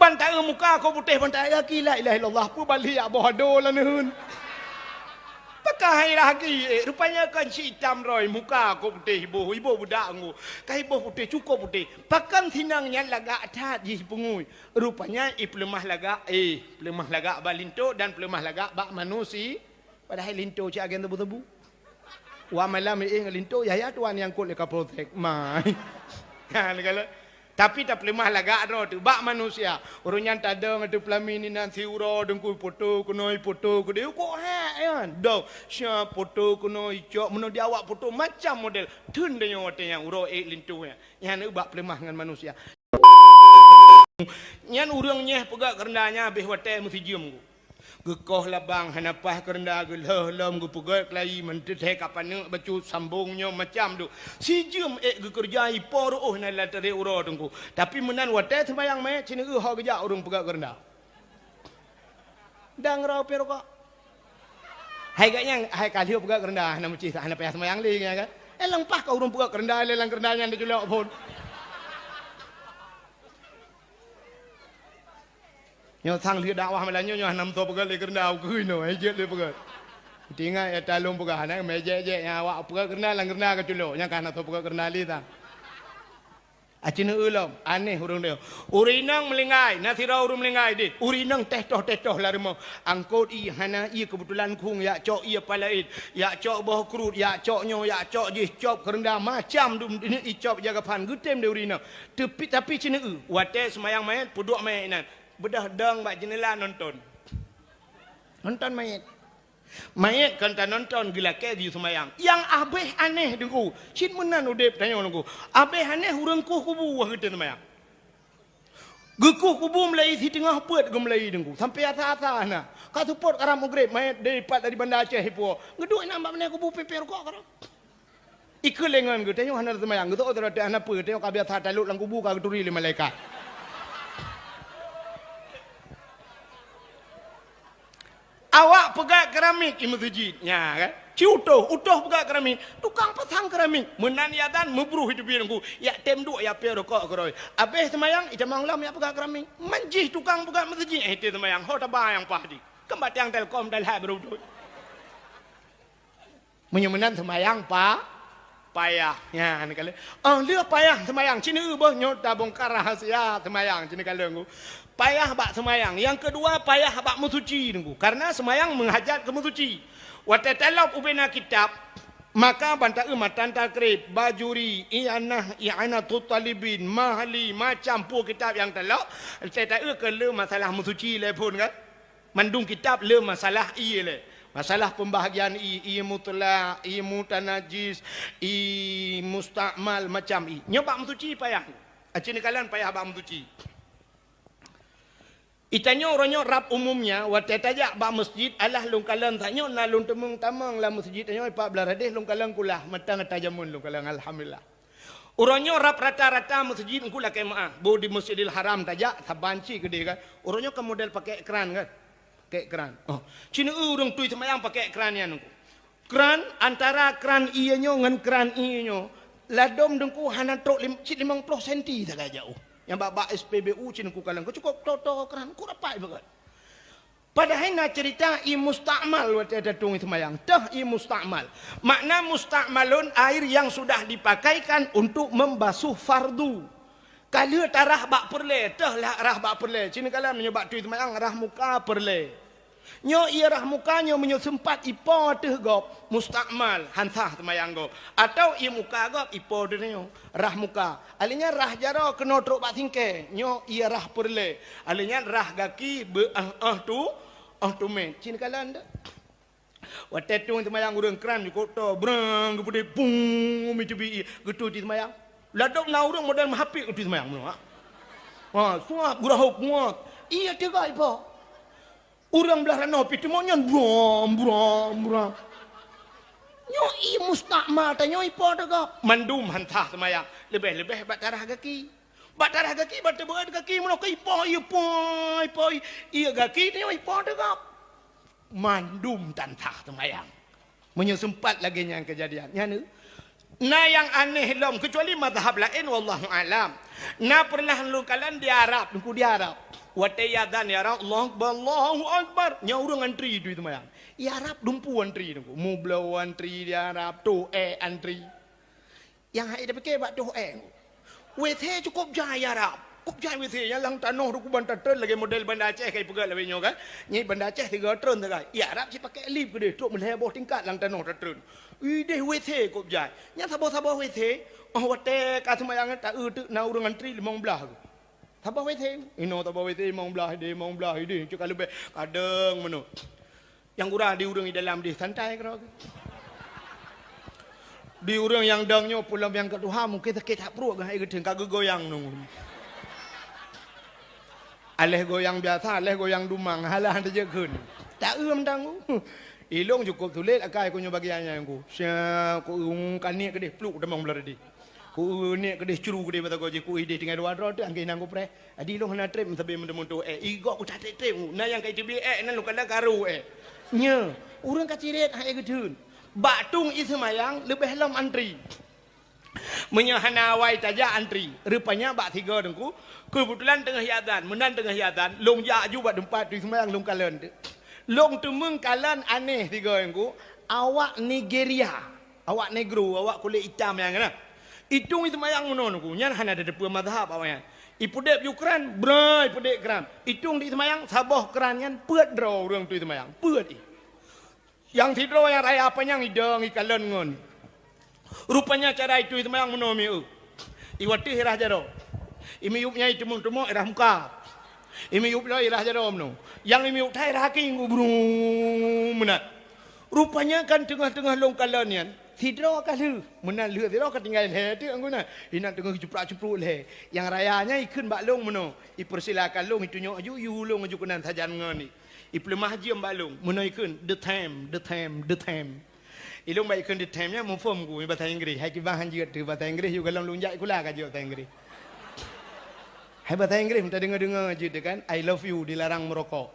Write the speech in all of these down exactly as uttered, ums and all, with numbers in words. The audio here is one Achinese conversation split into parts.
Ban taeu muka kok putéh, ban taeu gaki, la ilaha illallah, peue bali jak boh ado lam neuheun. Pakon hai lagi, eh, rupanya kon si itam roi, muka kok putéh, iboh, iboh budak nggu. Ka iboh putéh, cukôp putéh. Pakon sinang nyan lagak that jih peungui. Rupanya ipeuleumah lagak, eh, peuleumah lagak bak linto dan peuleumah lagak bak manusi. Padahai linto cit agen tebu-tebu. Wah malam éh ngon linto, yah-yah tuan nyang kot lé Kapolsek. Mai. Kan kalau. Tapi tapeuleumah lagak droe teuh bak manusia. Ureueng nyan tadong ateueh peulaminan si uroe teungku, poto keunoe, poto keudéh, kok hek nyan. Dong, sia poto keunoe icok, meunoe di awak poto macam model. Theun deunyoe watée nyan uroe ék linto nyan. Nyan bak peuleumah ngon manusia. Nyan ureueng nyeh peugah keureunda nyan habéh watée meusijeuem. Geukoh labang hana paih keureunda, geulheueh lom geupeugét keulayi, meunteuthée ka paneuk bacut, sambong nyoe macam duek. Sijeuem ék geukeureuja ipo reuôh na lam tadé uroe teungku. Tapi meunan watée seumayang manyét sineuk ho geujak ureueng peugét keureunda. Dang rau pih rukok. Hai gak nyang hai ka lheueh peugét keureunda hana meucih hana payah seumayang lé nyan kan. Eh leupah ka ureueng peugét keureunda lé lam keureunda nyan diculok phon. Nyoe sang lheueh dakwah malam nyoe, nyoe hana meutoe peugét lé keureunda ukeue inoe, hai jeuet lé peugét. Tinggai ya talong peugah, na mé jek-jek nyang awak peugét keureunda lam keureunda ka culok, nyang ka hana toe peugét keureunda lé sang. Aci neueu lom, aneh ureueng nyoe. Ureueng inong meulinggai, na sidroe ureueng meulinggai deh. Ureueng inong teh toh-teh toh lam rumoh. Angkot ie hana ie keubeutulan khueng, yak cok ie palaén, yak cok boh kruet, yak cok nyoe, yak cok jih, cop keureunda macam dum icop jaga phan geutem deh ureueng inong. Tapi, tapi ci neueu, watée seumayang manyét, peuduek manyét inan. Beudôh dong bak jeuneula nonton. Nonton manyét. Manyét kon tanonton geulakée jiseumayang. Nyang abéh aneh teungku, cit meunan udeb tanyoe teungku. Abéh aneh ureueng kueh kubu wah geutem seumayang. Geukueh kubu meulai siteungoh peuet geumeulai teungku. Sampai asa-asa na. Ka seupôt karab Maghrib, manyét dipat dari Banda Aceh ipuwoe. Geuduek inan bak meunan kubu pipéh rukok karab. Ikeu lé ngon geuh, tanyoe hana teuseumayang, geuh teuôt rot hana peue, tanyoe ka biasa talok lam kubu ka geuturi lé malaikat. Awak peugét keramik i meuseujid, nya kan? Ci utoh, utoh peugét keramik, tukang pasang keramik. Meunan ya dan meubruh itu bieng ku, yak tem duek ya pie rukok keuroi. Abéh seumayang, itamong lom ya peugét keramik. Manjih tukang peugét meuseujid, eh, tem seumayang, ho taba nyang pah di. Keumbak tiang telkom dan hai beurudut. Meunyoe meunan seumayang pa-, payah. Nyan kali. Oh, lheueh payah seumayang, ci neueu boh nyoe tabongkar rahasia seumayang, ci neukalon ku. Payah bak seumayang. Nyang keudua, payah bak meusuci teungku. Karena seumayang meuhajat keu meusuci. Watée talop ubena kitab, maka ban taeu Matan Takrib, Bajuri, I'anah, I'anatut Talibin, Mahali, macam peue kitab nyang talop, watée taeu keu le masalah meusuci lé phon kan. Mandum kitab le masalah ie lé. Masalah pembahagian ie, ie mutlak, ie mutanajis, ie mustakmal, macam ie. Nyoe bak meusuci payah. Aci neukalon payah bak meusuci. Itanyoe uroe nyoe rab umumnya, watée tajak bak meuseujid, alah lôn kalon tanyoe na lôn teumeung tamong lam meuseujid tanyoe, pat blaih radeh lôn kalon kulah, mantong ata jameun lôn kalon, alhamdulillah. Uroe nyoe rab rata-rata meuseujid teungku lakée meuáh. Boh di Masjidil Haram tajak, saban cit keudeh kan. Uroe nyoe kan model pakai kran kan. Pakai kran. Oh, ci neueu ureueng tui seumayang pakai kran nyan teungku. Kran, antara kran ie nyoe ngon kran ie nyoe, ladom teungku hana trok lim-, cit limong ploh senti sagai jaoh. Nyang bak-bak S P B U ci neukalon, cukôp toe-toe kran, ku rapat beugét. Padahai na cerita ie mustakmal watée tatueng seumayang. Teuh ie mustakmal. Makna mustakmalun air yang sudah dipakaikan untuk membasuh fardu. Ka lheueh tarah bak peureulée, teuh lah rah bak peureulée. Ci neukalon meunyoe bak tui seumayang rah muka peureulée. Nyoe ie rah muka nyoe meunyoe seumpat ipo ateueh gob, mustakmal, han sah seumayang gob. Atau ie muka gob ipo ateueh nyoe. Rah muka. Alèh nyan rah jaroe keunoe trok bak singkée, nyoe ie rah peureulée. Alèh nyan rah gaki beu-éh-éh tu, éh tumét. Ci neukalon teuh. Watée tueng seumayang ureueng kran jikôb toe, brang geupeudeh, bung, mi teubi ie, geutui seumayang. Ladom na ureueng model meuhapit geutui seumayang meunoe, ha. Ha, suap geurahôb kuat. Ie teuga ipo. Ureueng blaih ranoe pih teuma nyan brom, brom, brom. Nyoe ie mustakmal tanyoe ipo teuga. Mandum han sah seumayang. Leubeh-leubeh bak tarah gaki. Bak tarah gaki, bak teubeuet gaki, meunoe ka ipo, ipo, ipo, ie gaki tanyoe ipo teuga. Mandum tan sah seumayang. Meunyoe seumpat lagée nyan keujadian, nyan na nyang aneh lom, keucuali mazhab laén, wallahu a'lam. Na peureunah lôn kalon di Arab, teungku di Arab. Watèe azan, ya Arab, Allahu Akbar, Allahu Akbar. Nyan ureueng antri tui seumayang. Ya Arab, dumpeue antri nyan. Mubloe antri di Arab, toh ék antri. Nyang hai tapike bak toh ék. WC cukôp jai ya Arab. Cukôp jai WC nyang lam tanoh dum kuban tatreun lagèe model Banda Aceh kai peugah lawét nyoe kan. Nyan Banda Aceh tiga treun sagai. Ya Arab cit pakèk lift keudeh, trôk meulhèe boh tingkat lam tanoh tatreun. Ideh WC cukôp jai. Nyan saboh-saboh WC, oh watèe ka seumayang ta-eu teuk na ureueng antri limong blah. Saboh WC. Inoe saboh WC limong blah ideh, limong blah ideh. Cit ka leubeh kadang meunoe. Nyang gura di ureueng di dalam deh santai keudroe. Di ureueng nyang dong nyoe pulam nyang ka tuha mungken sakét that pruet keuh hai geuteun ka geugoyang nunggu. Aléh goyang biasa, aléh goyang dumang, halah teujeukheun. Tak eu mantong. Ilong cukôp sulet akai ku nyoe bagian nyan ku. Sia ku eu kaniek keudeh pluk tamong blah tadi. Ku eu niet keudeh curu keudeh mata goji ku ideh tinggai dua droe teuh angkée nang ku preh. Adi lôn hana trép sabe meuteumé toh ék. Igok ku that trép-trép. Na nyang ka iteubiet ék, na lôn kala karu ék. Nya, ureueng ka cirét hai geutheun. Bak tueng iseumayang leubeh lom antri. Meunyoe hana awai tajak antri, rupanya bak tiga teungku, keubeutulan teungoh iazan, meunan teungoh iazan, lôn jak aju bak teumpat tui seumayang lôn kalon teuh. Lôn teumeung kalon aneh tiga teungku, awak Nigeria. Awak negro, awak kulét itam nyang na. Itong iseumayang meunoe teungku, nyan hana tateupeue mazhab awaknyan. Ipeudép ju kran, bra ipeudép kran. Itong di seumayang, saboh kran nyan peuet droe ureueng tui seumayang. Peuet i. Nyang sidroe nyang raya panyang idong ikalon ngon. Rupanya cara itui seumayang meunoe mieu. Iwateh irah jaroe. Imiyup nyang iteumong-teumong irah muka. Imiyup lom irah jaroe meunoe. Nyang imiyup that irah kaki ngubru meunan. Rupanya kan teungoh-teungoh lôn kalon nyan, sidroe ka lheueh. Meunan lheueh sidroe ka tinggai lhèe teuk anggô na. Inan teungoh jiprak-cipruk lhèe. Nyang raya nyan ikheun bak lôn meunoe, ipersilakan lôn itunyok aju, iyue lôn aju keunan sajan ngon i. Ipeuleumah jeuem bak lôn, meunoe ikheun, "The time, the time, the time." Ilôn bak ikheun "the time" nyan muphom ku, basa Inggréh. Hai kiban han jeuet teuh basa Inggréh, yue goh lom lôn jak sikula ka jeuet basa Inggréh. Hai basa Inggréh, meuta deungoe-deungoe jeuet teuh kan, "I love you" dilarang meurokok.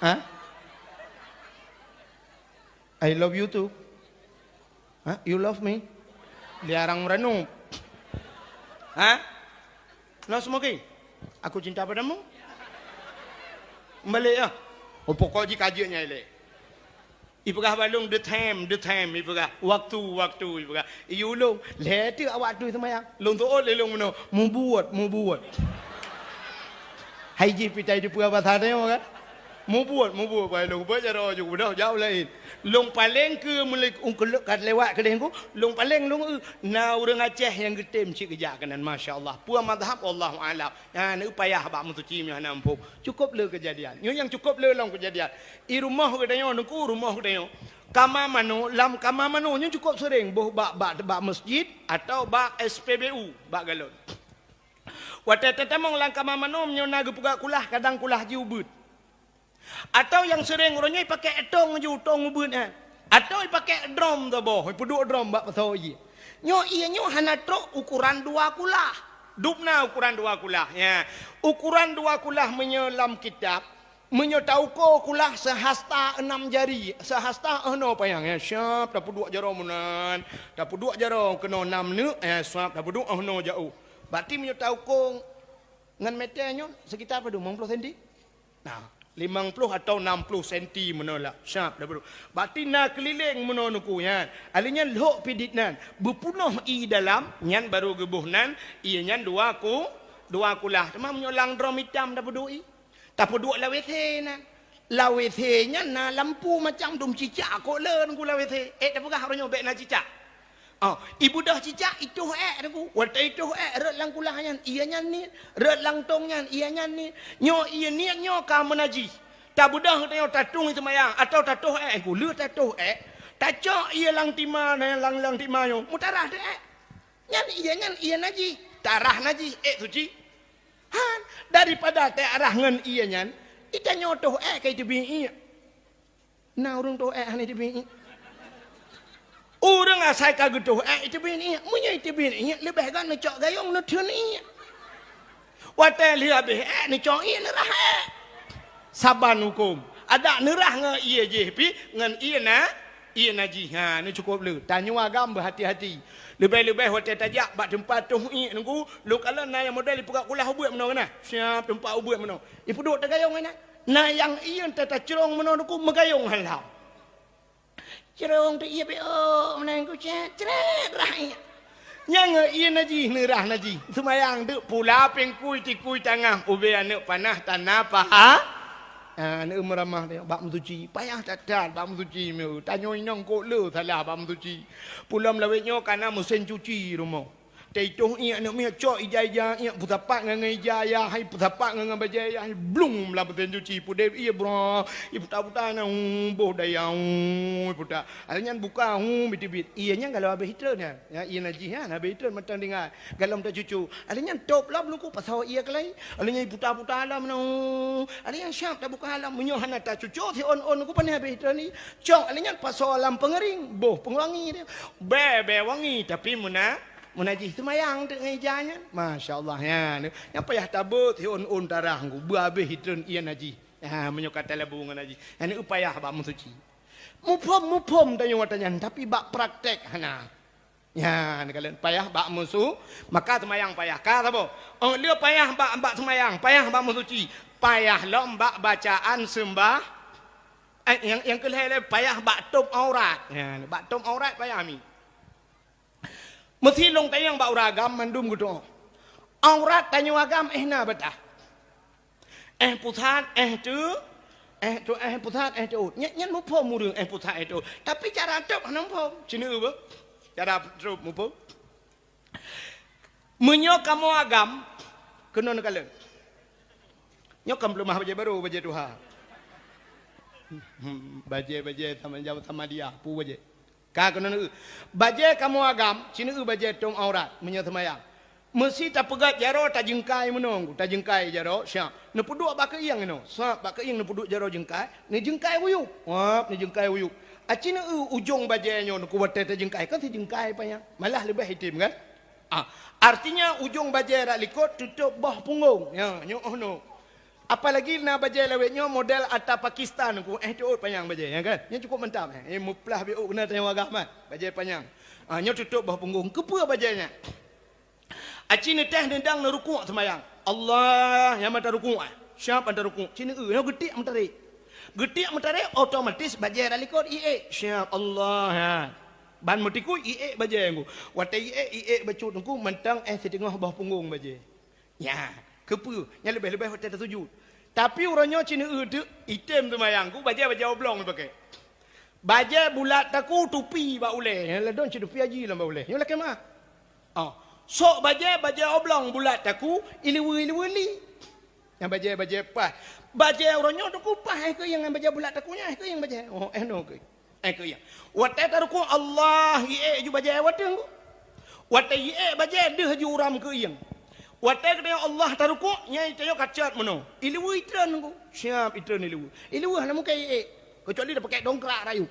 Ha? "I love you too." Ha? "You love me?" Dilarang meuranup. Ha? "No smoking." "Aku cinta padamu." Balek ah. Oh, pokok jih ka jeuet nyan ilèe. Ipeugah bak lôn, "The time, the time," ipeugah. "Waktu, waktu," ipeugah. Iyue lôn, lhèe teuk awak tui seumayang. Lôn teuôt lé lôn meunoe, "Mubuet, mubuet." Hai jih pih tai teupeue basa tanyoe kan? "Mubuet, mubuet," bak lôn. Beujaroe ju beudôh jauh laén. Lôn paleng keu meuleueng ka lewat keudeh ku, lôn paleng lôn eu, na ureueng Aceh nyang geutem cit geujak keunan, masya Allah. Peue mazhab, Allahu a'lam. Nyan eu payah bak meusuci meunyoe hana muphom. Cukôp le keujadian. Nyoe nyang cukôp le lom keujadian. I rumoh geutanyoe, teungku, rumoh geutanyoe. Kama manoe, lam kama manoe nyoe cukôp seuréng boh bak, bak, bak meuseujid atawa bak S P B U, bak galon. Watèe tatamong lam kama manoe meunyoe na geupeugah kulah, kadang kulah jih ubeuet. Atawa nyang seuréng uroe nyoe ipakèk tong aju, tong ubeuet nyan. Atawa ipakèk drom saboh, ipeuduek drom bak pasoe ié. Nyoe ié nyoe hana trôk ukoran dua kulah. Dum na ukoran dua kulah, ya. Ukoran dua kulah meunyoe lam kitab, meunyoe tauko kulah sehasta enam jari, sehasta 'oh noe panyang, ya. Siap, tapeuduek jaroe meunan, tapeuduek jaroe keunoe nam neuk, ya, siap, tapeuduek 'oh noe jiôh. Berarti meunyoe tauko ngon meter nyoe sekitar padum, limong ploh senti? Nah, limong ploh atawa enam ploh senti meunoe lah. Siap, dah beurôh. Berarti na keulileng meunoe teungku nyan. Ahli nyan lhok pidit nan. Beupunoh ié dalam, nyan barô geuboh nan, ié nyan dua ku, dua kulah. Teuma meunyoe lam drom itam tapeuduek ié. Tapeuduek lam WC nan. Lam WC nyan na lampu macam dum cicak kok le teungku lam WC. Eh, tapeugah uroe nyoe bèk na cicak. Oh, ibeudôh cicak, itoh ék teungku. Watèe itoh ék, rhot lam kulah nyan, ié nyan niet. Rhot lam tong nyan, ié nyan niet. Nyoe ié niet nyoe ka meunajih. Tabeudôh tanyoe tatueng seumayang, atawa tatoh ék teungku. Lheueh tatoh ék, tacok ié lam tima, lam, lam tima nyoe, meutarah teuh ék. Nyan ié nyan ié najih. Tarah najih, ék suci. Han, daripada tarah ngon ié nyan, itanyoe toh ék ka iteubiet ié. Na ureueng toh ék hana iteubiet ié. Ureueng asai ka geutoh ék iteubiet ié. Meunyoe iteubiet ié, leubeh gét neucok gayong neutheun ié. Watèe lheueh habéh ék neucok ié neurah ék. Saban huköm. Adak neurah ngon ié jih pih ngon ié na, ié najih. Ha, nyoe cukôp le. Tanyoe agam beuhati-hati. Leubeh-leubeh watée tajak bak teumpat toh iék nunggu, lôn kalon na nyang model ipeugah kulah ubeut meunoe na. Siap teumpat ubeut meunoe. Ipeuduek tagayong na. Na nyang ié teuh tacrong meunoe nunggu meugayong halam. Crong teuh ié beok meunan kucet, cret rah ié. Nyang ié najih neurah najih. Seumayang deuk pula pengkui tikui tangah ubé aneuëk panah tana paha. Ah, aneuëk meuramah teuh bak meusuci. Payah that-that bak meusuci meu. Tanyoe inong kok le salah bak meusuci. Pulom lawét nyoe kana meusén cuci rumoh. Teuitoh iék aneuëk miet cok ija-ija iék peusapat ngon ija ya hai peusapat ngon bajée ya hai blung lam meusén cuci pudeb ié bro. Iputa-puta na boh daya iputa. Alèh nyan buka hu bitibit. Ié nyan galom habéh itreun nyan. Ya, ié najih nyan habéh itreun mantong tinggai. Galom tacucu. Alèh nyan top lom luku pasau ié keulai. Alèh nyan iputa-puta lom na. Alèh nyan siap tabuka lom meunyoe hana tacucu si on-on luku pané habéh itreun ni. Cok alèh nyan pasau lam peungeuring, boh peungewangi dia. Bèe-bèe wangi tapi meuna meunajih seumayang teuk ngon ija nyan. Masya Allah nyan. Nyang payah tabeuet si on-on tarah ngku beu habéh itreun ié najih. Ha, meunyoe ka talabu ngon najih. Nyan payah bak meusuci. Muphom-muphom tanyoe watée nyan, tapi bak praktek hana. Nyan kalon payah bak musu, maka seumayang payah. Ka saboh? Oh, le payah bak, bak seumayang, payah bak meusuci. Payah lom bak bacaan seumbah. Eh, nyang, nyang keulhèe le payah bak top aurat. Nyan, bak top aurat payah mi. Meusi lôn tanyong bak ureuëng agam mandum geutu'oh. Aurat tanyoe agam eh na beutah. Eh pusat, eh teu, eh tu, eh pusat, eh teu. Nyan, nyan muphom ureuëng eh pusat, eh teu. Tapi cara top hana muphom. Cina beuh. Cara top muphom. Meunyoe kamoe agam keunoe neukalon. Nyoe kan peuleumah bajée barô, bajée tuha. Hmm, bajée-bajée sama jaweueb sama dia, pu bajée. Ka keunoe neueu. Bajée kamoe agam, ci neueu bajée tom aurat meunyoe seumayang. Meusi tapeugét jaroe tajeungkai meunoe, tajeungkai jaroe, siap. Neupeuduek bak keuieng inoe, sab bak keuieng neupeuduek jaroe jeungkai, neujeungkai uyueb. Wab, neujeungkai uyueb. Aci neueu ujong bajée nyoe neuku watée tajeungkai, kan sijeungkai panyang. Malah leubeh item kan? Ah, artinya ujong bajée rak likot tutôb boh punggong. Ya, nyoe oh no. Apalagi na bajée lawét nyoe model ata Pakistan ku, eh teuôt panyang bajée, ya kan? Nyoe cukup mantap, eh. Eh, muplah biôk keunan tanyong agam, eh. Bajée panyang. Ah, nyoe tutôb boh punggong. Keupeue bajée nyan? Aci neuteh neudang neurukuk seumayang. Allah, nyang mata rukuk, eh. Siap mata rukuk. Ci neueu, nyoe geutiek meutarek. Geutiek meutarek otomatis bajée rak likot iék. Siap Allah, ha. Ban meutikui iék bajée ngku. Watée iék, iék bacut ngku mantong eh siteungoh boh punggong bajée. Nyan, keupeue? Nyan leubeh-leubeh watée tasujut. Tapi uroe nyoe ci neueu teuk, item seumayang ku bajée-bajée oblong ipaké. Bajée bulat taku tupi bak ulée. Nyan ladôm ci tupi haji lam bak ulée. Nyoe lakée meuah. Oh, sok bajée, bajée oblong bulat taku, ileue-ileue li. Nyan bajée-bajée paih. Bajée uroe nyoe taku paih eh keuieng ngon bajée bulat taku nyan eh keuieng bajée. Oh, eh no keuieng. Eh, keuieng. Watée tarukuk Allah, iék ju bajée watée ngku. Watée iék bajée deuh ju uram keuieng. Watée geutanyoe Allah tarukuk, nyan tanyoe kacot meunoe. Ileue itreun ngku. Siap itreun ileue. Ileue hana mungken iék. Keucuali tapakée dongkrak rayeuk.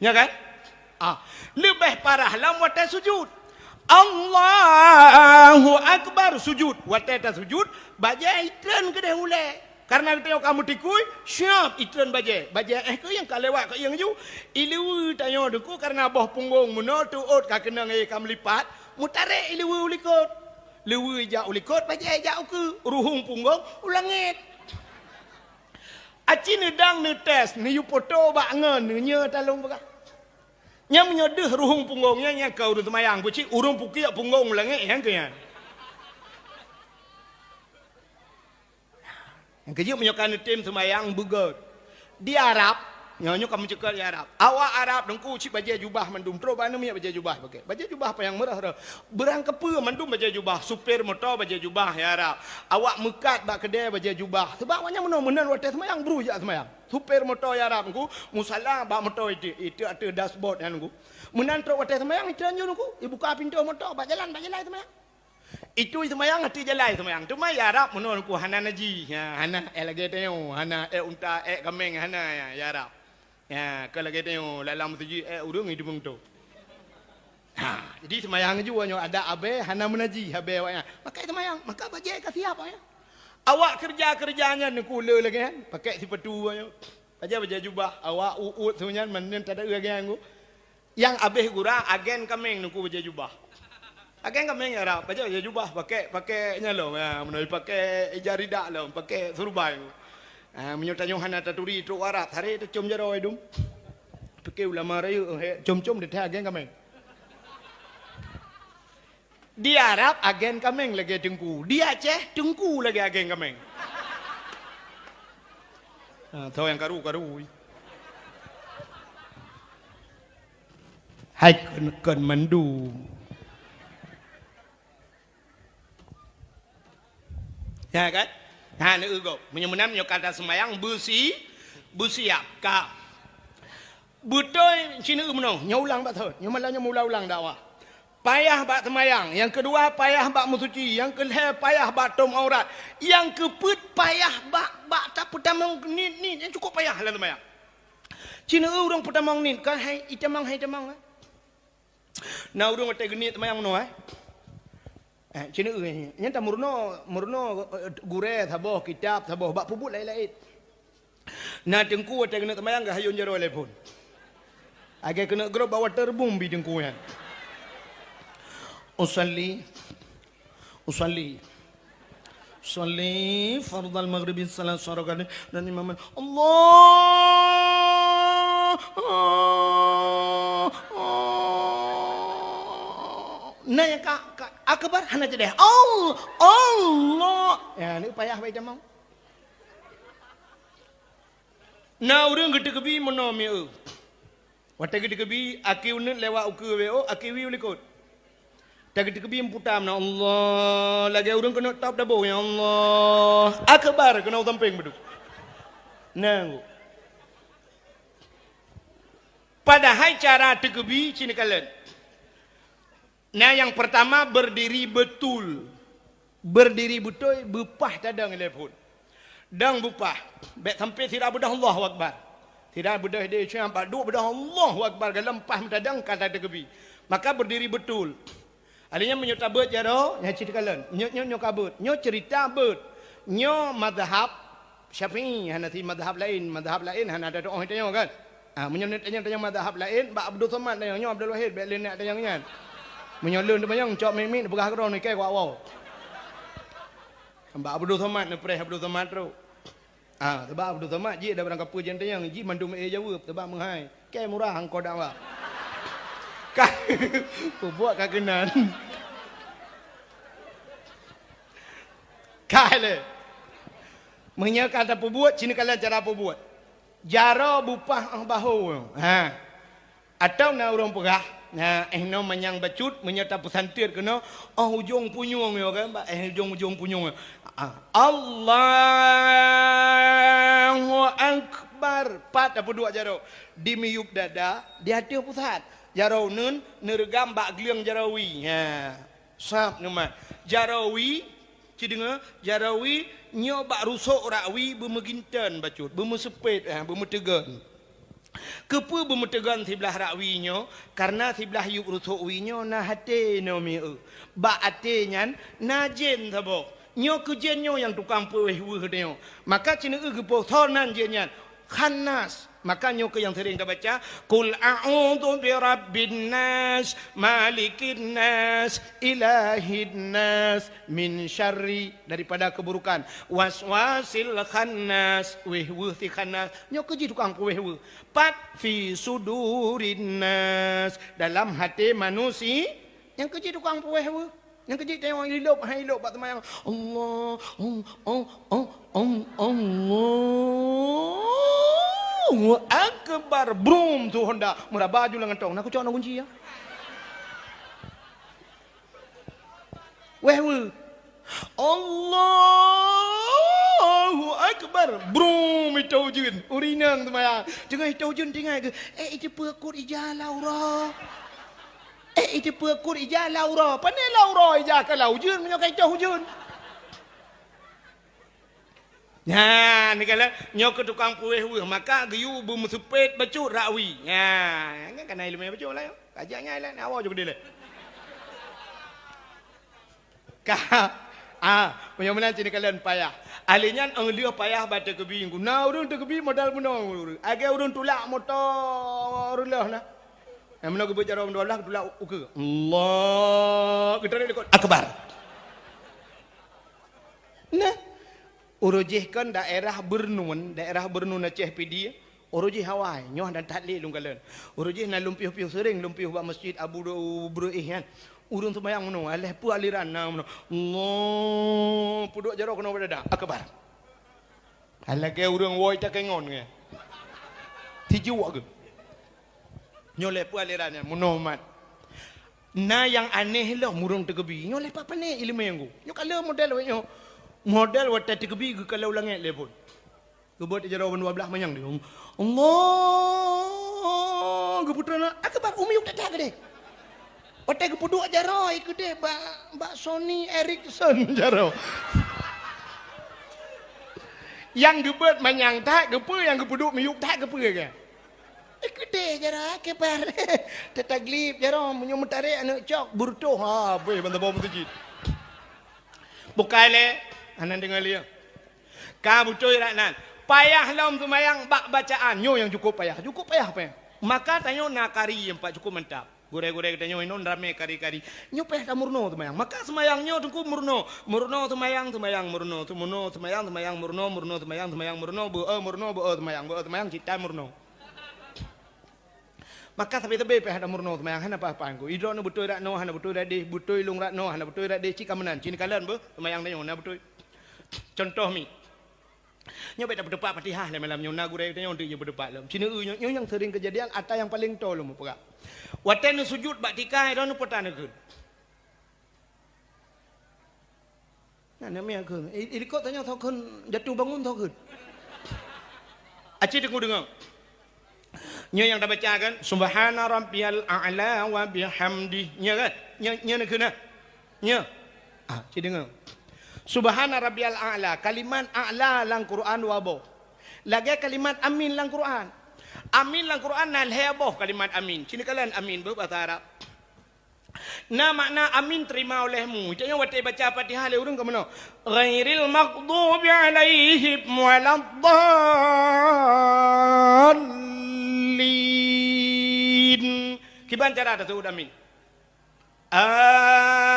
Nya kan? Ah, leubeh parah lam watée sujut. Allahu Akbar sujut. Watée tasujut, bajée itreun keudeh ulée. Karena geutanyoe ka meutikui, siap itreun bajée. Bajée eh keuieng ka lewat keuieng ju. Ileue tanyoe duku karena boh punggong meunoe teuôt ka keunong eh ka meulipat, meutarek ileue u likot. Leue ijak u likot, bajée ijak ukeue, ruhueng punggong u langét. Aci neudang neutés, neuyue poto bak ngon, neunyoe talong peugah. Nyang meunyoe deuh ruhueng punggong nyan, nyan ka ureuëng seumayang, peucit ureuëng pukiek punggong u langét nyan keuh nyan. Nyang keujeuet meunyoe ka neutem seumayang beugét. Di Arab, nyoe, nyoe ka meuceukat di Arab. Awak Arab deungku cit bajée jubah mandum, trok bak aneuk miet bajée jubah pakai. Bajée jubah panyang meurah-rah. Beurang keupeue mandum bajée jubah, supir moto bajée jubah ya Arab. Awak meukat bak keudée bajée jubah. Sebab awaknyan meunoe meunan watée seumayang bru jak seumayang. Supir moto ya Arab deungku, musala bak moto itu, itu ateueh dashboard nyan deungku. Meunan trok watée seumayang, itu anjur deungku, ibuka pintoe moto bak jalan, bak jalan seumayang. Itu seumayang ateueh jalan seumayang. Teuma ya Arab meunoe ku hana naji. Ha, hana eh lagée tanyoe, hana eh unta, eh gaméng hana ya, ya Arab. Ya, ka lagée tanyoe lam meuseujid eh ureuëng itu beungoh. Ha, jadi seumayang ju nyoe ada abée hana meunaji abée awaknyan. Maka seumayang, maka bajée ka siap awaknyan. Awak keureuja-keureuja nyan ku le lagée nyan, pakai sipatu nyoe. Bajée-bajée jubah, awak uôt sunyan meunan tada lagée nyan ku. Nyang abéh gura agen kaméng Teungku bajèe jubah. Agen kaméng Arab, bajèe, bajèe jubah, pakai, pakai nyan lom. Ha, meunyoe pakai ija ridak lom, pakai surban. Ha, meunyoe tanyoe hana taturi trok Arab, taré tacom jaroe dum. Pike ulama rayeuk, he, com-com di agen kaméng. Di Arab agen kaméng lagèe teungku. Di Aceh teungku lagèe agen kaméng. Ha, soe nyang karu-karu. Hai kon, kon mandum. Ya kan? Ha, neueu gob. Meunyoe meunan nyoe ka taseumayang beusi, beusiap ka. Beutôi ci neueu meunoe, nyoe ulang bak thon. Nyoe malam nyoe meuulang-ulang dakwah. Payah bak seumayang, nyang keudua payah bak meusuci, nyang keulhèe payah bak tom aurat, nyang keupeuet payah bak, bak tapeutamong niet-niet nyang cukôp payah lam seumayang. Ci neueu ureueng peutamong niet, ka hai itamong, hai itamong, eh. Na ureueng watèe geuniet seumayang meunoe, eh. Eh, ci neueu, eh. Nyan tameurunoe, meurunoe, eh, gurèe saboh, kitab saboh, bak peubuet laén-laén. Na teungku watèe keuneuk seumayang geuhayôn jaroe lé phôn. Lagèe keuneuk grob bak waterboom bi teungku nyan. Usalli, usalli, usalli fardal maghribi salasa rakaat dan imam Allah. Na nyang ka, ka akbar hana teudeungoe. Allah, Allah. Ya, ni payah baca mau. Na ureueng geuteukeubi meunoe mieu. Watèe geuteukeubi, aki uneut lewat ukeue W O, aki wi u likot. Watèe geuteukeubi meuputa meunoe, Allah, lagèe ureueng keuneuk top dabo, ya Allah. Akbar keunoe u sampéng beudôh. Nanggu. Padahai cara teukeubi ci neukalon. Nah, nyang peurtama, berdiri betul. Berdiri beutôi, beupah tadong lé phôn. Dong beupah. Bèk sampai sira beudôh Allahu Akbar. Sira beudôh di Syam, bak duek beudôh Allahu Akbar, galom pah meutadong ka tateukeubi. Maka berdiri betul. Akhirnya meunyoe tabeuet jaroe, nyan cit kalon. Nyoe, nyoe, nyoe ka beuet. Nyoe cerita beuet. Nyoe mazhab Syafi'i, hana si mazhab laén. Mazhab laén hana tatu'oh tanyoe kan? Ah, meunyoe tanyoe, tanyoe mazhab laén, bak Abdul Somad tanyoe, nyoe Abdul Wahid, bèk lé neutanyong nyan. Meunyoe lôn teumanyong, cok miet-miet, peugah keudroe nike kuak woe. Bak Abdul Somad, neupreh Abdul Somad trok. Ah, sabab Abdul Somad jih dah barang kapeue jeuet tanyong, jih mandum ék jaweueb, sabab meuhai. Kèe murah angkot dakwah. Ka, peubuet ka keunan. Ka lé. Meunyoe ka tapeubuet, ci neukalon cara peubuet. Jaroe beupah 'oh bahô. Ha. Atau na ureueng peugah, na, eh, noe manyang bacut, meunyoe tapeusantet keunoe, 'oh ujong punyueng nyoe kan, bak, eh, ujong-ujong punyueng nyoe. Ah, Allahu Akbar. Pat tapeuduek jaroe. Di miyueb dada, di ateueh pusat. Jaroe uneun, neureugam bak gleueng jaroe wie. Ha. Sab neumat. Jaroe wie, ci deungoe, jaroe wie nyoe bak rusok rak wie beumeuginton bacut, beumeuseupet, eh, beumeuteugon. Keupeue beumeuteugon siblah rak wie nyoe? Kareuna siblah yueb rusok wie nyoe na até nyoe mieu. Bak até nyan na jén saboh. Nyoe keu jén nyoe nyang tukang peuwéh weueh nyoe. Maka ci neueu geupeusoe nan jén nyan. Khannas. Maka nyoe keuh nyang sering tabaca, "Qul a'udzu birabbin nas, malikin nas, ilahin nas, min syarri," daripada keburukan, "waswasil khannas," wéh weueh si khannas. Nyoe keuh jih tukang peuwéh weueh. Pat, "fi sudurin nas," dalam até manusia. Nyan keuh jih tukang peuwéh weueh. Nyang keujeuet tanyoe ilop, hai ilop bak seumayang. Allah, Allah, Allah, Allah, Allahu Akbar. Brum, su Honda. Meuraba ju lam gantong. Na kucok na kunci ya. Wéh weueh. Allahu Akbar. Brum, itô ujeuen. Ureueng inong seumayang. Teungoh itô ujeuen tinggai geuh. Eh, iteupeue kot ija lam uroe. Eh, iteupeue kot ija lam uroe. Pane lam uroe ija ka lam ujeuen, meunyoe ka itôh ujeuen. Nyan, ni kala, nyoe keuh tukang peuwéh weueh, maka geuyue beumeuseupet bacut rak wie. Nyan, kan kana ileumèe bacut lah, nyoe. Kajak nyan lah, nyan awak juga dileh. Ka, ah, meunyoe meunan cit neukalon payah. Ahli nyan 'oh lheueh payah bak teukeubi. Na ureueng teukeubi modal bunoe. Lagèe ureueng tulak moto reuloh na. Meunoe geubeuet jaroe dua blah, geutulak ukeue. Allah, geutarek likot. Akbar. Nah, uroe jih kan daerah Bernun, daerah Bernun Aceh Pidie. Uroe jih awai, nyoe dan that lé lôn kalon. Uroe jih na lôn piôh-piôh seuring, lôn piôh bak masjid Abu Du-, Breueh nyan. Ureueng seumayang meunoe, alah peue aliran na meunoe. Allah, peuduek jaroe keunoe bak dada. Akbar. Lagèe ureueng woe takengon nyan. Sijuek geuh. Nyoe lé peue aliran nyan, meunoe mat. Na nyang aneh lom ureueng teukeubi. Nyoe lé pat pané ileumèe nyan. Nyoe ka lheueh model wéh nyoe. Model watèe teukeubi geukalon langèt lé phôn. Geubeuet jaroe ban dua blah manyang di. Allah, geupeutrön akbar, u miyueb that-that keudéh. Watèe geupeuduek jaroe keudéh bak, bak Sony Ericsson jaroe. Nyang geubeuet manyang that, geupeue nyang geupeuduek miyueb that, geupeue kan? Eh, keudéh jaroe, akbar. Tataglib jaroe, meunyoe meutarek aneuk cok, beureutoh, ha, beuh, ban saboh meuseujid. Bukai lé, hana deungoe lé. Ka beutôi rak nan. Payah lom seumayang bak bacaan. Nyoe nyang cukup payah. Cukup payah, payah. Maka tanyoe na kari nyang pat cukup mantap. Gurèe-gurèe geutanyoe inon ramé kari-kari. Nyoe payah tameurunoe seumayang. Maka seumayang nyoe teungku meurunoe. Meurunoe seumayang, seumayang meurunoe. Seumayang, seumayang meurunoe, meurunoe seumayang, seumayang meurunoe. Beu-e meurunoe, beu-e seumayang, beu-e seumayang, cit tan meurunoe. Maka sabe-sabe pih hana meurunoe seumayang, hana paih-paih ku. Idroe nyoe beutôi rak noe, hana beutôi rak deh, beutôi lôn rak noe, hana beutôi rak deh, cit ka meunan, cit neukalon beuh, seumayang tanyoe na beutôi. Contoh mi. Nyoe bèk tapeuteupat Fatihah lé malam nyoe, na gurèe tanyoe deuh nyoe peuteupat lom. Cit neu-eu nyoe, nyoe nyang seuring keujadian, ata nyang paleng toe lom peugah. Watèe neusujuet bak tika, droeneuh peue tan neukheun. Nah, namiet kheun. I, i likot tanyoe soe kheun jatuh bangun soe kheun. Aci deungoe-deungoe. Nyoe nyang tabaca kan, "Subhana rabbiyal a'la wa bihamdi." Nyoe kan? Nyoe, nyoe neukheun nah. Nyoe. Ah, ci deungoe. "Subhana rabbiyal a'la." Kalimat a'la lam Quran dua boh. Lagèe kalimat amin lam Quran. Amin lam Quran na lhèe boh kalimat amin. Ci neukalon amin beuh bahasa Arab. Na makna amin terima olehmu. Tanyoe watèe baca Fatihah lé ureueng ka meunoe. Ghairil maghdubi alaihim waladdallin. Kiban cara taseuôt amin?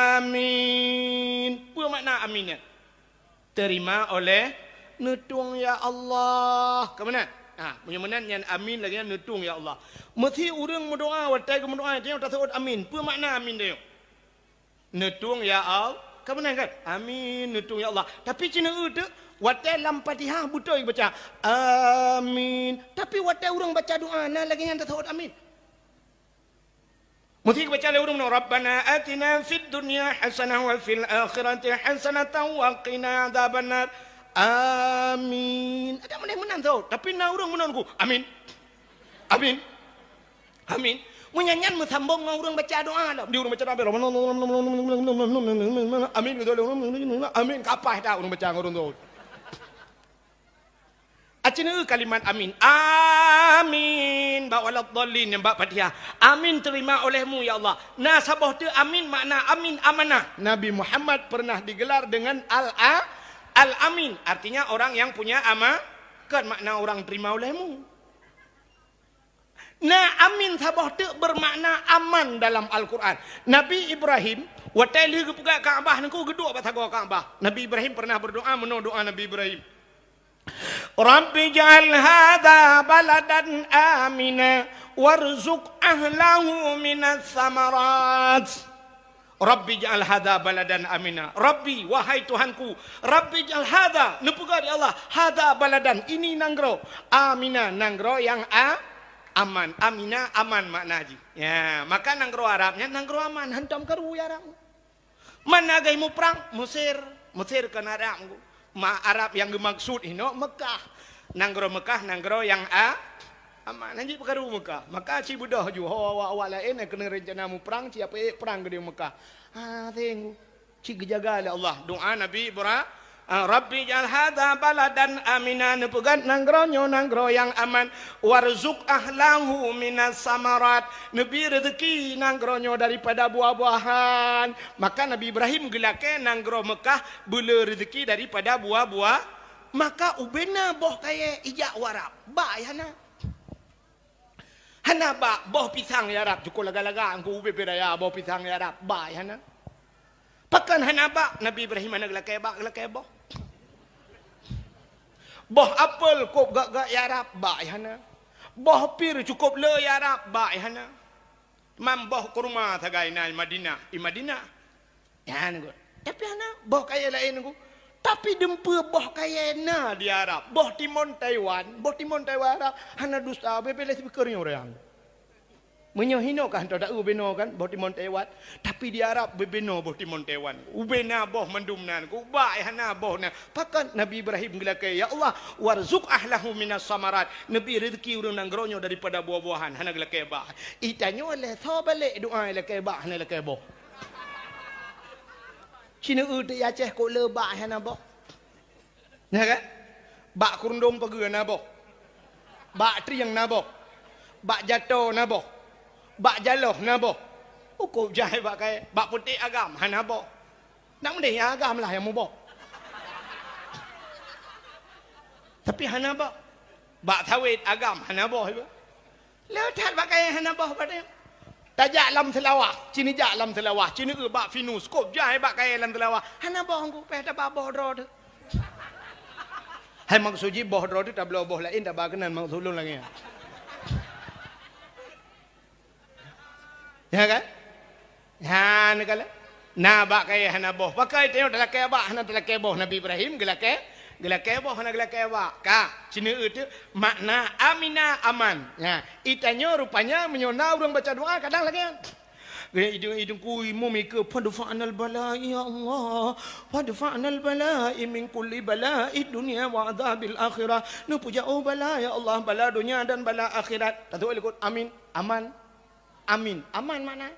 Amin. Peue makna amin nyan? Terima oleh neutueng ya Allah. Ka meunan? Ha, meunyoe meunan nyan amin lagèe nyan neutueng ya Allah. Meusé ureueng meudoa watèe geumeudoa tanyoe taseuôt amin. Peue makna amin tanyoe? Neutueng ya Allah. Ka meunan kan? Amin, neutueng ya Allah. Tapi ci neu-eu teuk watèe lam Fatihah beutôi baca amin. Tapi watèe ureueng baca doa na lagèe nyan taseuôt amin. Meusé geubaca lé ureueng meunoe, "Rabbana atina fid dunya hasanah wa fil akhirati hasanatan wa qina adzabannar." Amin. Ada meunan meunan tu, tapi na ureueng meunan ku, "Amin. Amin. Amin." Meunyan nyan meusambong ngon ureueng baca doa lom. Di ureueng baca doa, "Amin." Amin. Kapah dah ureueng baca ngon ureueng tu. Aci neu-eu kalimat amin. Amin. Bak waladdallin nyang bak Fatihah. Amin terima olehmu, ya Allah. Na saboh teuk amin makna amin amanah. Nabi Muhammad pernah digelar dengan Al-, Al-Amin. Artinya orang yang punya ama-, kan makna orang terima olehmu. Na amin saboh teuk bermakna aman dalam Al-Quran. Nabi Ibrahim, watèe lheueh geupeugah Ka'bah nangku geuduek bak sagoe Ka'bah. Nabi Ibrahim pernah berdoa, meunoe doa Nabi Ibrahim. Rabbi ja'al hadha baladan amina warzuq ahlahu minas samarat. Rabbi ja'al hadha baladan amina. Rabbi, wahai Tuhanku, Rabbi ja'al hadha, neupeugah di Allah, hadha baladan, ini nanggroe, amina, nanggroe nyang a-, aman. Amina, aman makna jih. Ya, maka nanggroe Arab nyan nanggroe aman, hantom karu ya Arab. Mana gai muprang? Mesir. Mesir kan Arab. Ma Arab nyang geumaksud inoe Mekah. Nanggroe Mekah, nanggroe nyang a-, aman. Hanjeuet peukaru Mekah. Maka sibeudôh ju ho awak-awak laén nyang keuneuk reuncana muprang, siap ék prang keudéh Mekah. Ha, seng. Cit geujaga lé Allah. Doa Nabi Ibra-, ah, "Rabbi ja'al hadza baladan amina," neupeugah nanggroe nyoe nanggroe nyang aman. "Warzuq ahlahu minas samarat," neubi reuzeki nanggroe nyoe daripada buah-buahan. Maka Nabi Ibrahim geulakée nanggroe Mekah beuleu reuzeki daripada buah-buah. Maka ubena boh kayée ijak u Arab. Ba ayah na. Hana bak, boh pisang ya Rab, cukôp laga-laga, Teungku, ubé-bé raya, boh pisang ya Rab, bak hana. Pakon hana bak, Nabi Ibrahim hana geulakée bak, geulakée boh. Boh apel kôb gak-gak ya Rab, bak hana. Boh pir cukôp le ya Rab, bak hana. Mam boh kurma sagai na i Madinah, i Madinah. Nyan, Teungku. Tapi hana boh kayée laén, Teungku. Tapi dumpeue boh kayée na di Arab. Boh timon Taiwan, boh timon Taiwan Arab hana dusa, beubeuleh sibeukeu nyoe ureuëng. Meunyoe hinoe ka hantom taeu ubé noe kan, boh timon Taiwan. Tapi di Arab ubé noe boh timon Taiwan. Ubé na boh mandum nan, Teungku, bak hana boh na. Pakon Nabi Ibrahim geulakée, "Ya Allah, warzuq ahlahu minas samarat." Neubi rezeki ureuëng nanggroe nyoe daripada buah-buahan, hana geulakée bak. Itanyoe lé soe balek doa lakée bak hana lakée boh. Cina eu teuk Aceh kok le bak hana boh. Nah kan? Bak kurundong pageue na boh. Bak trieng na boh. Bak jato na boh. Bak jaloh na boh. Ukôb jai bak kayée, bak putéh agam hana boh. Nak meudeh nyang agam lah nyang muboh. Tapi hana boh. Bak sawét agam hana boh iba. Le that bak kayée hana boh bak nyoe. Tajak lam seulawah, cina jak lam seulawah, cina eu bak pinus, kôb jai bak kayée lam seulawah. Hana boh Teungku, pih taba boh droe teuh. Hai maksud jih boh droe teuh tabloe boh laén taba keunan maksud lôn lagée nyan. Ya kan? Nyan kala. Na bak kayée hana boh. Pakon tanyoe talakée bak hana talakée boh. Nabi Ibrahim geulakée, geulakée boh hana geulakée bak. Ka, cina eu teuk makna amina aman. Nya, itanyoe rupanya meunyoe na ureuëng baca doa kadang lagée nyan. Geuh idung-idung kui mumike fadfa'nal bala ya Allah. Fadfa'nal bala min kulli bala'i dunya wa adzabil akhirah. Neupeujak oh bala ya Allah, bala donya dan bala akhirat. Tatuek likot amin, aman. Amin. Aman makna?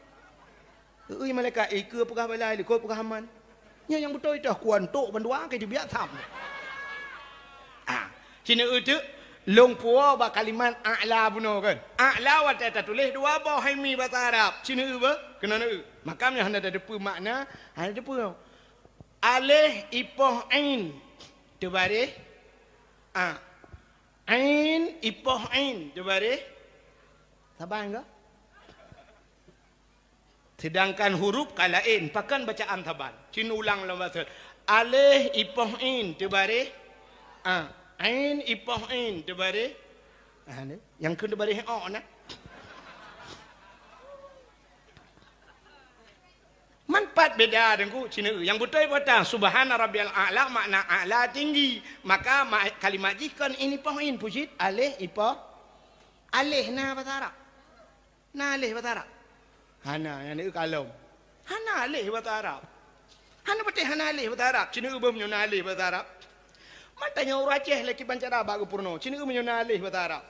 Ui malaikat, ikeue peugah bala, likot peugah aman. Nyoe nyang beutôi teuh kuantok bandua ke dibiak tham. Ah, cina eu teuk lôn puwoe bak kalimat a'la bunoe kan. A'la watée tatuléh dua boh hai mi basa Arab. Cina eu beuh? Keunoe eu. Maka nyoe hana tateupeue makna, hana tateupeue. Aléh ipoh ain teubaréh a. Ain ipoh ain teubaréh. Saban ka? Sedangkan huruf ka laén, pakon bacaan saban? Cin ulang lom baseut. Aléh ipoh in teubaréh a. Ain ipoh in teubaréh a. Nyang kheun teubaréh o na. Man pat beda Teungku, cina nyang beutôi peue ta? Subhana rabbiyal a'la makna a'la tinggi. Maka ma-, kalimat jih kon in ipoh in, peue cit? Aléh ipoh. Aléh na basa Arab. Na aléh basa Arab? Hana, nyang na eu kalom. Hana aléh basa Arab. Hana patéh hana aléh basa Arab. Cina eu beuh meunyoe na aléh basa Arab. Mata nyoe ureueng Aceh lé kiban cara bak geupeurunoe. Cina eu meunyoe na aléh basa Arab.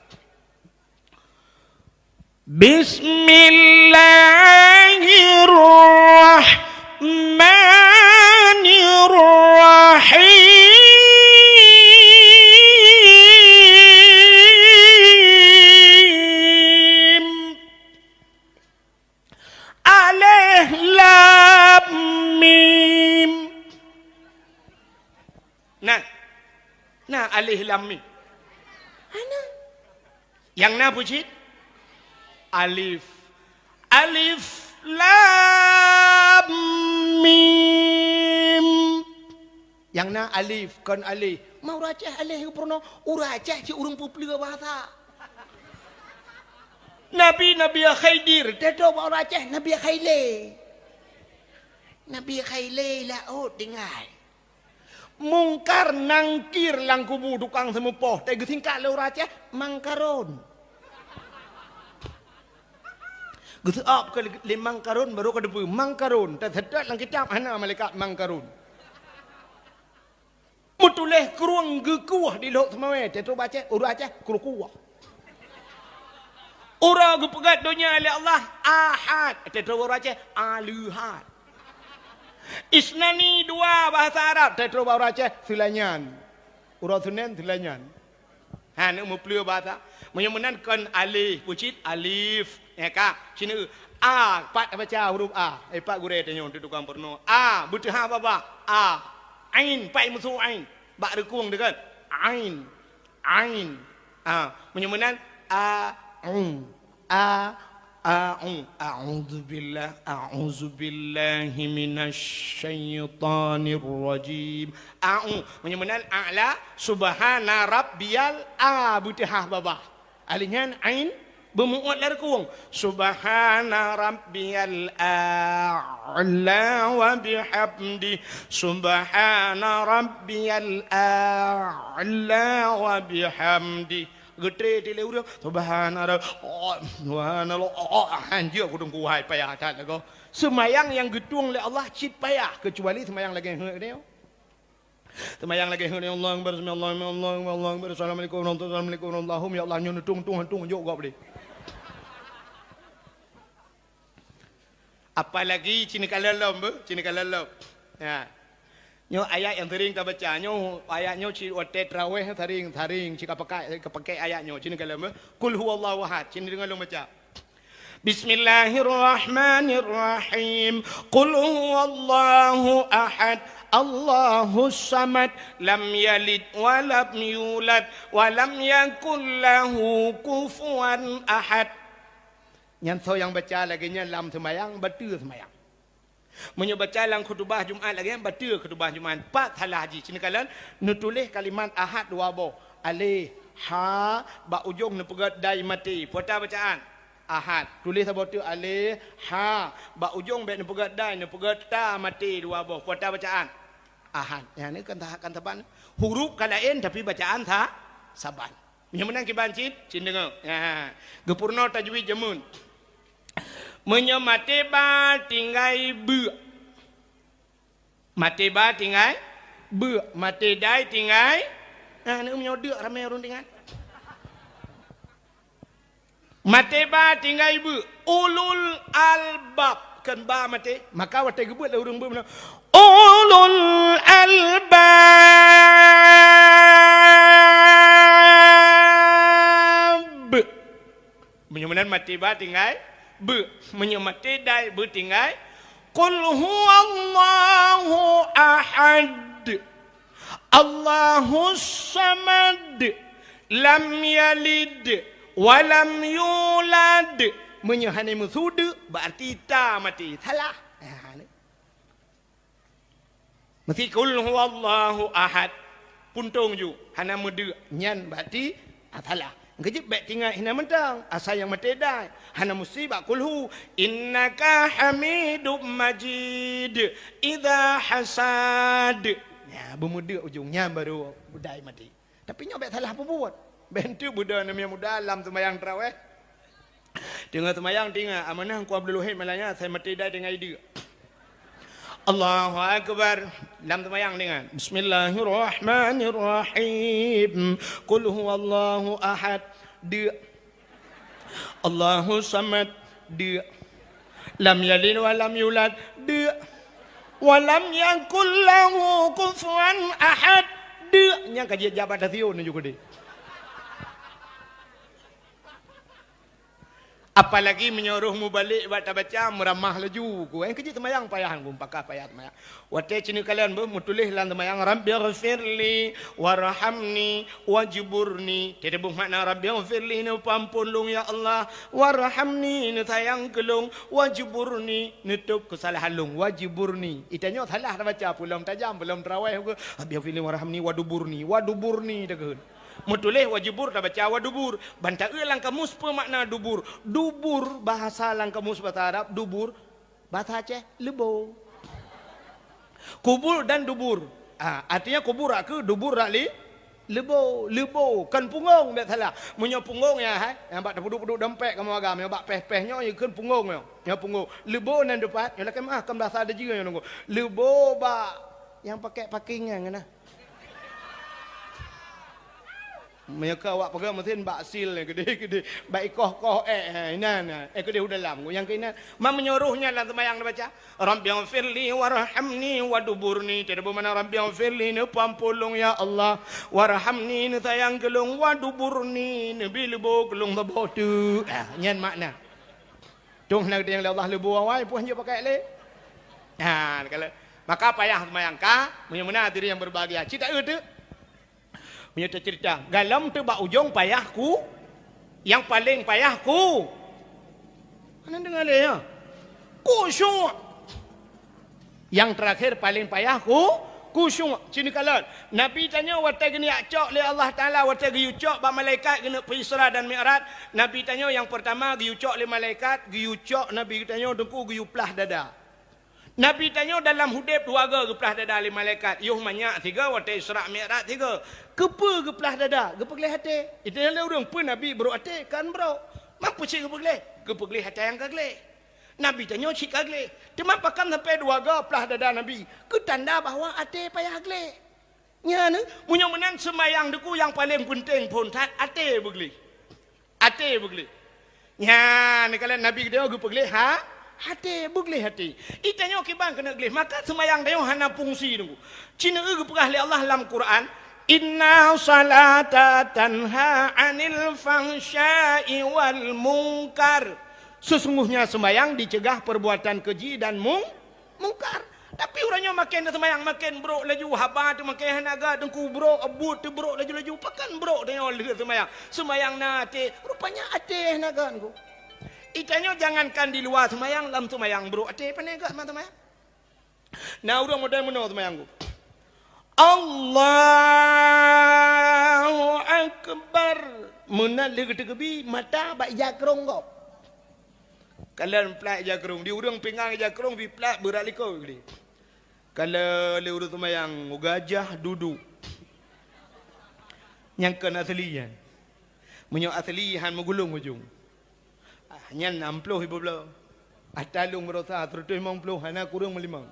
Bismillahirrahmanirrahim. Alif lam mim. Nah. Nah, alif lam mim. Hana. Nyang na peue cit? Alif. Alif lam mim. Nyang na alif, kon aléh. Ma ureueng Aceh aléh geupeurunoe, ureueng Aceh cit ureueng peupleue bahasa. Nabi, Nabi Khidir, teutoe bak ureueng Aceh, Nabi Khailé. Nabi Khailé laôt tinggai. Mungkar Nangkir lam kubu tukang seumeupoh, teugeusingkat lé ureueng Aceh, Mangkaron. Geuseuab keu lé Mangkaron, barô ka teupeue, Mangkaron, teuseutôt lam kitab hana malaikat Mangkaron. Meutuléh krueng geukueh di Lhok Seumawé, teutoe bak Aceh, ureueng Aceh, krueng kueh. Uroe geupeugét donya lé Allah, Ahad, teutoe bak ureueng Aceh, Aleuhad. Isnani dua bahasa Arab, teutoe bak ureueng Aceh, Seulanyan. Uroe Seunén, Seulanyan. Ha, neuk meupleue bahasa. Meunyoe meunan kon aléh, peue cit? Alif. Ya ka? Cina a, pat baca huruf a. Eh, pat gurée tanyoe tukang peurunoe. A, beuteuha babah. A. Ain, pat musoh ain. Bak reukong teuh kan? Ain. Ain. A, meunyoe meunan a, ain. A, a'u, a'udzubillah, a'udzubillahi minasyaitonirrajim. A'u, meunyoe meunan a'la, subhana rabbiyal a, beuteuhah babah. Alif nyan ain beumu'od lam rukung. Subhana rabbiyal a'la wa bihamdi. Subhana rabbiyal a'la wa bihamdi. Geutré lé ureueng, subhana rabb-, oh, subhanallah, oh, oh, hanjeuet kudong kuhai payah that lagoe. Seumayang nyang geutueng lé Allah cit payah, keucuali seumayang lagèe heuet nyoe. Seumayang lagèe heuet nyoe, Allahu Akbar, sami Allahu liman, Allahu Akbar, Allahu Akbar, assalamualaikum warahmatullahi wabarakatuh, assalamualaikum warahmatullahi wabarakatuh, ya Allah, nyoe neutueng-tueng hantueng jok gob lé. Apalagi ci neukalon lom beuh, ci neukalon lom. Ya. Nyoe ayat nyang sering tabaca. Nyoe ayat nyoe cit watèe tarawih sering, sering ci kapakai, kapakai ayat nyoe. Ci neukalon beuh. Qul huwallahu ahad. Ci neudeungoe lôn baca. Bismillahirrahmanirrahim. Qul huwallahu ahad. Allahus samad. Lam yalid wa lam yulad. Wa lam yakul lahu kufuwan ahad. Nyan soe nyang baca lagèe nyan lam seumayang, bateue seumayang. Meunyoe baca lam khutubah Jumat lagèe nyan, bateue khutubah Jumat. Pat salah jih, ci neukalon, neutuléh kalimat ahad dua boh. Alif, ha, bak ujong neupeugèt dai maté. Peue ata bacaan? Ahad. Tuléh saboh teuk alif, ha, bak ujong bèk neupeugèt dai, neupeugèt ta maté dua boh. Peue ata bacaan? Ahad. Nyan kan ta-, kan saban. Huruf ka laén, tapi bacaan sa-, saban. Meunyoe meunan kiban cit, cit deungoe. Ha. Geupeurunoe tajwid jameun. Meunyoe maté ba tinggai beuk. Maté ba tinggai beuk. Maté dai tinggai. Nah, ni meunyoe deuk ramé ureueng tinggai. Maté ba tinggai beuk. Ulul albab. Kheun ba maté. Maka watèe geubeuet lé ureueng beuk meunan. Ulul albab. Meunyoe meunan maté ba tinggai beuk. Meunyoe maté dai beuk tinggai. Qul huwallahu ahad. Allahus samad. Lam yalid wa lam yulad. Meunyoe hana meusu deuk, berarti ta maté. Salah. Ha, ni. Meusti qul huwallahu ahad. Puntông ju, hana meudeuk. Nyan berarti, ah, salah. Keujeuet bèk tinggai hina mantong, asai nyang maté dai. Hana meusti bak qul hu. Innaka hamidum majid. Idza hasad. Nya, beumeudeuk ujong. Nyan baru dai maté. Tapi nyoe bèk salah peubuet. Bèk enteuk beudoh aneuk muda lam seumayang tarawih. Teungoh seumayang, teungoh amanah Teungku Abdul Wahid Malanya, asai maté dai tinggai deuk. Allahu Akbar. Lam seumayang teungoh. Bismillahirrahmanirrahim. Qul huwallahu ahad. Deuk. Allahu samad. Deuk. Lam yalid wa lam yulad. Deuk. Wa lam yakul lahu kufuwan ahad. Deuk. Nyang ka jijak bak tasyon nyoe keudéh. Apalagi meunyoe roh mubalek bak tabaca, meuramah laju ku. Eh, keujeuet seumayang payah, ku pakah payah seumayang. Watèe ci neukalon beuh meutuléh lam seumayang, "Rabbighfirli warhamni wajburni." Teudeubeuh makna, "Rabbighfirli," neupeuampôn lôn, ya Allah, "warhamni," neusayang keu lôn, "wajburni," neutôb keusalahan lôn, "wajburni." Itanyoe salah tabaca, peulom tajam, peulom tarawih, "Rabbighfirli warhamni waduburni," waduburni takheun. Meutuléh wajibur tabaca wadubur. Ban taeu lam kamus peue makna dubur. Dubur bahasa lam kamus bahasa Arab, dubur bahasa Aceh, leubo. Kubur dan dubur. Ah, artinya kubur rak keue, dubur rak li-, leubo, leubo, kon punggong bèk salah. Meunyoe punggong ya, hai, nyang bak tapeuduek-peuduek dompet kamoe agam, nyang bak péh-péh nyoe, ya kon punggong nyoe. Nyoe punggong. Leubo nan dipat, nyoe lakèe meuah, kon bahasa Dejeu nyoe nunggu. Leubo bak nyang pakèk paking nyan keunan. Meunyoe keu awak peugah meusen bak sil, keudéh-keudéh, bak ikoh-koh, eh, eh, inan, eh, keudéh u dalam, nyang keu inan. Man meunyoe roh nyan lam seumayang neubaca, "Rabbighfirli warhamni waduburni." Teudeubeuh makna, "Rabbighfirli," neupeuampôn lôn, ya Allah. "Warhamni," neusayang keu lôn, "waduburni," neubi leubo keu lôn saboh teuk. Ah, nyan makna. Dong hana geutanyong lé Allah leubo awai, peue han jeuet pakai lé. Ha, kalau, maka payah seumayang ka, meunyoe meunan hadirin yang berbahagia. Cit taeu teuk. Meunyoe taceurita, galom teuk bak ujong payah ku, nyang paleng payah ku, Hana deungoe lé, ya? Khusyuk. Nyang teurakhir paleng payah khu-, khusyuk. Sini kalon. Nabi tanyoe watée geujak cok lé Allah Taala, watée geuyue cok bak malaikat keuneuk peuisra dan mi'raj. Nabi tanyoe nyang peurtama geuyue cok lé malaikat, geuyue cok Nabi tanyoe teungku geuyue plah dada. Nabi tanyoe dalam udeb dua goe geuplah dada lé malaikat, yoh manyak sigoe watée Isra Mi'raj sigoe. Keupeue geuplah dada? Geupeugleh até. Itu lé ureuëng peue Nabi brok até, kan brok. Mampu cit geupeugleh? Geupeugleh até nyang ka gleh. Nabi tanyoe cit ka gleh. Teuma pakon sampai dua goe plah dada Nabi? Keutanda bahwa até payah gleh. Nyan, meunyoe meunan seumayang teungku nyang paleng peunteng phon that até beugleh. Até beugleh. Nyan, kalon Nabi geutanyoe geupeugleh ha, até beugleh até. Itanyoe kiban keuneuk gleh, maka seumayang tanyoe hana fungsi teungku. Cit na geupeugah lé Allah lam Quran, "Inna salata tanha 'anil fahsya'i wal munkar." Sesungguhnya seumayang dicegah perbuatan keji dan mung-, mungkar. Tapi uroe nyoe maken seumayang maken brok laju, haba teuh maken hana gét, teungku brok, buet teuh brok laju-laju, pakon brok tanyoe lheueh seumayang. Seumayang na até, rupanya até hana gét teungku. Itanyoe jangankan di luwa seumayang, lam seumayang brok até, pane gét ma seumayang. Na ureuëng model meunoe seumayang teungku. Allahu Akbar. Meunan lheueh geuteukeubi, mata bak ija krong gob. Kalon plat ija krong, di ureuëng pingan ija krong, bi plat beurat likot gleh. Kalon lé ureuëng seumayang, gajah dudu. Nyang kon asli nyan. Meunyoe asli han meugulong ujong. Ah, nyan nam ploh ibu bloe. Ata lôn meurosa seratus limong ploh, hana kureueng meulimong.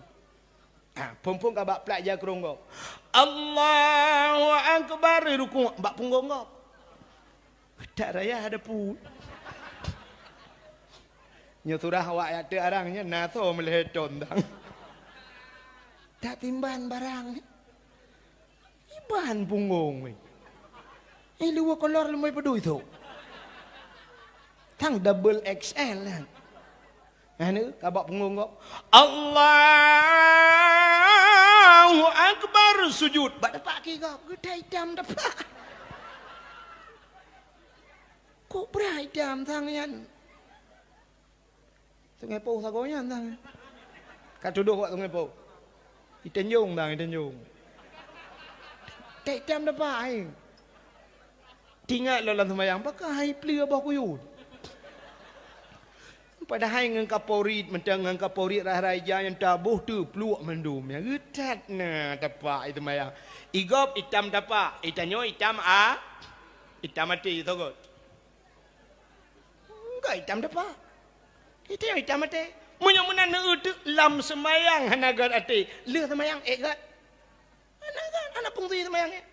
Ah, phon-phon ka bak plat ija krong gob. Allahu Akbar, rukuk bak punggong gob. Tak raya ada pu. Nyoe surah awak nyate arang nyan na soe meulhèe thon dang. Tak timban barang. Iban punggong weh. Eh, luwa kolor leumai peudui tu. Tang double X L kan. Nah, ni ka bak punggong kok. Allahu Akbar, sujud. Bak tepak ki kok. Geutai itam tepak. Kok berai itam sang nyan? Sungai Poh sagoe nyan sang. Ka tudoh wak Sungai Poh. Itenjong sang, itenjong. Tek itam tepak ai. Tingat lom lam seumayang, pakon hai pleue boh kuyut. Padahai ngon kaporit, mantong ngon kaporit rhah-rhah ija nyang taboh teupluek mandum. Ya geutat na tapak i seumayang. Igob itam tapak, itanyoe itam a, itam até sogot. Enggak itam tapak. Itanyoe itam até. Meunyoe meunan neueu teuk lam seumayang hana gét até, lheueh seumayang ék gét. Hana gét, hana fungsi seumayang ék.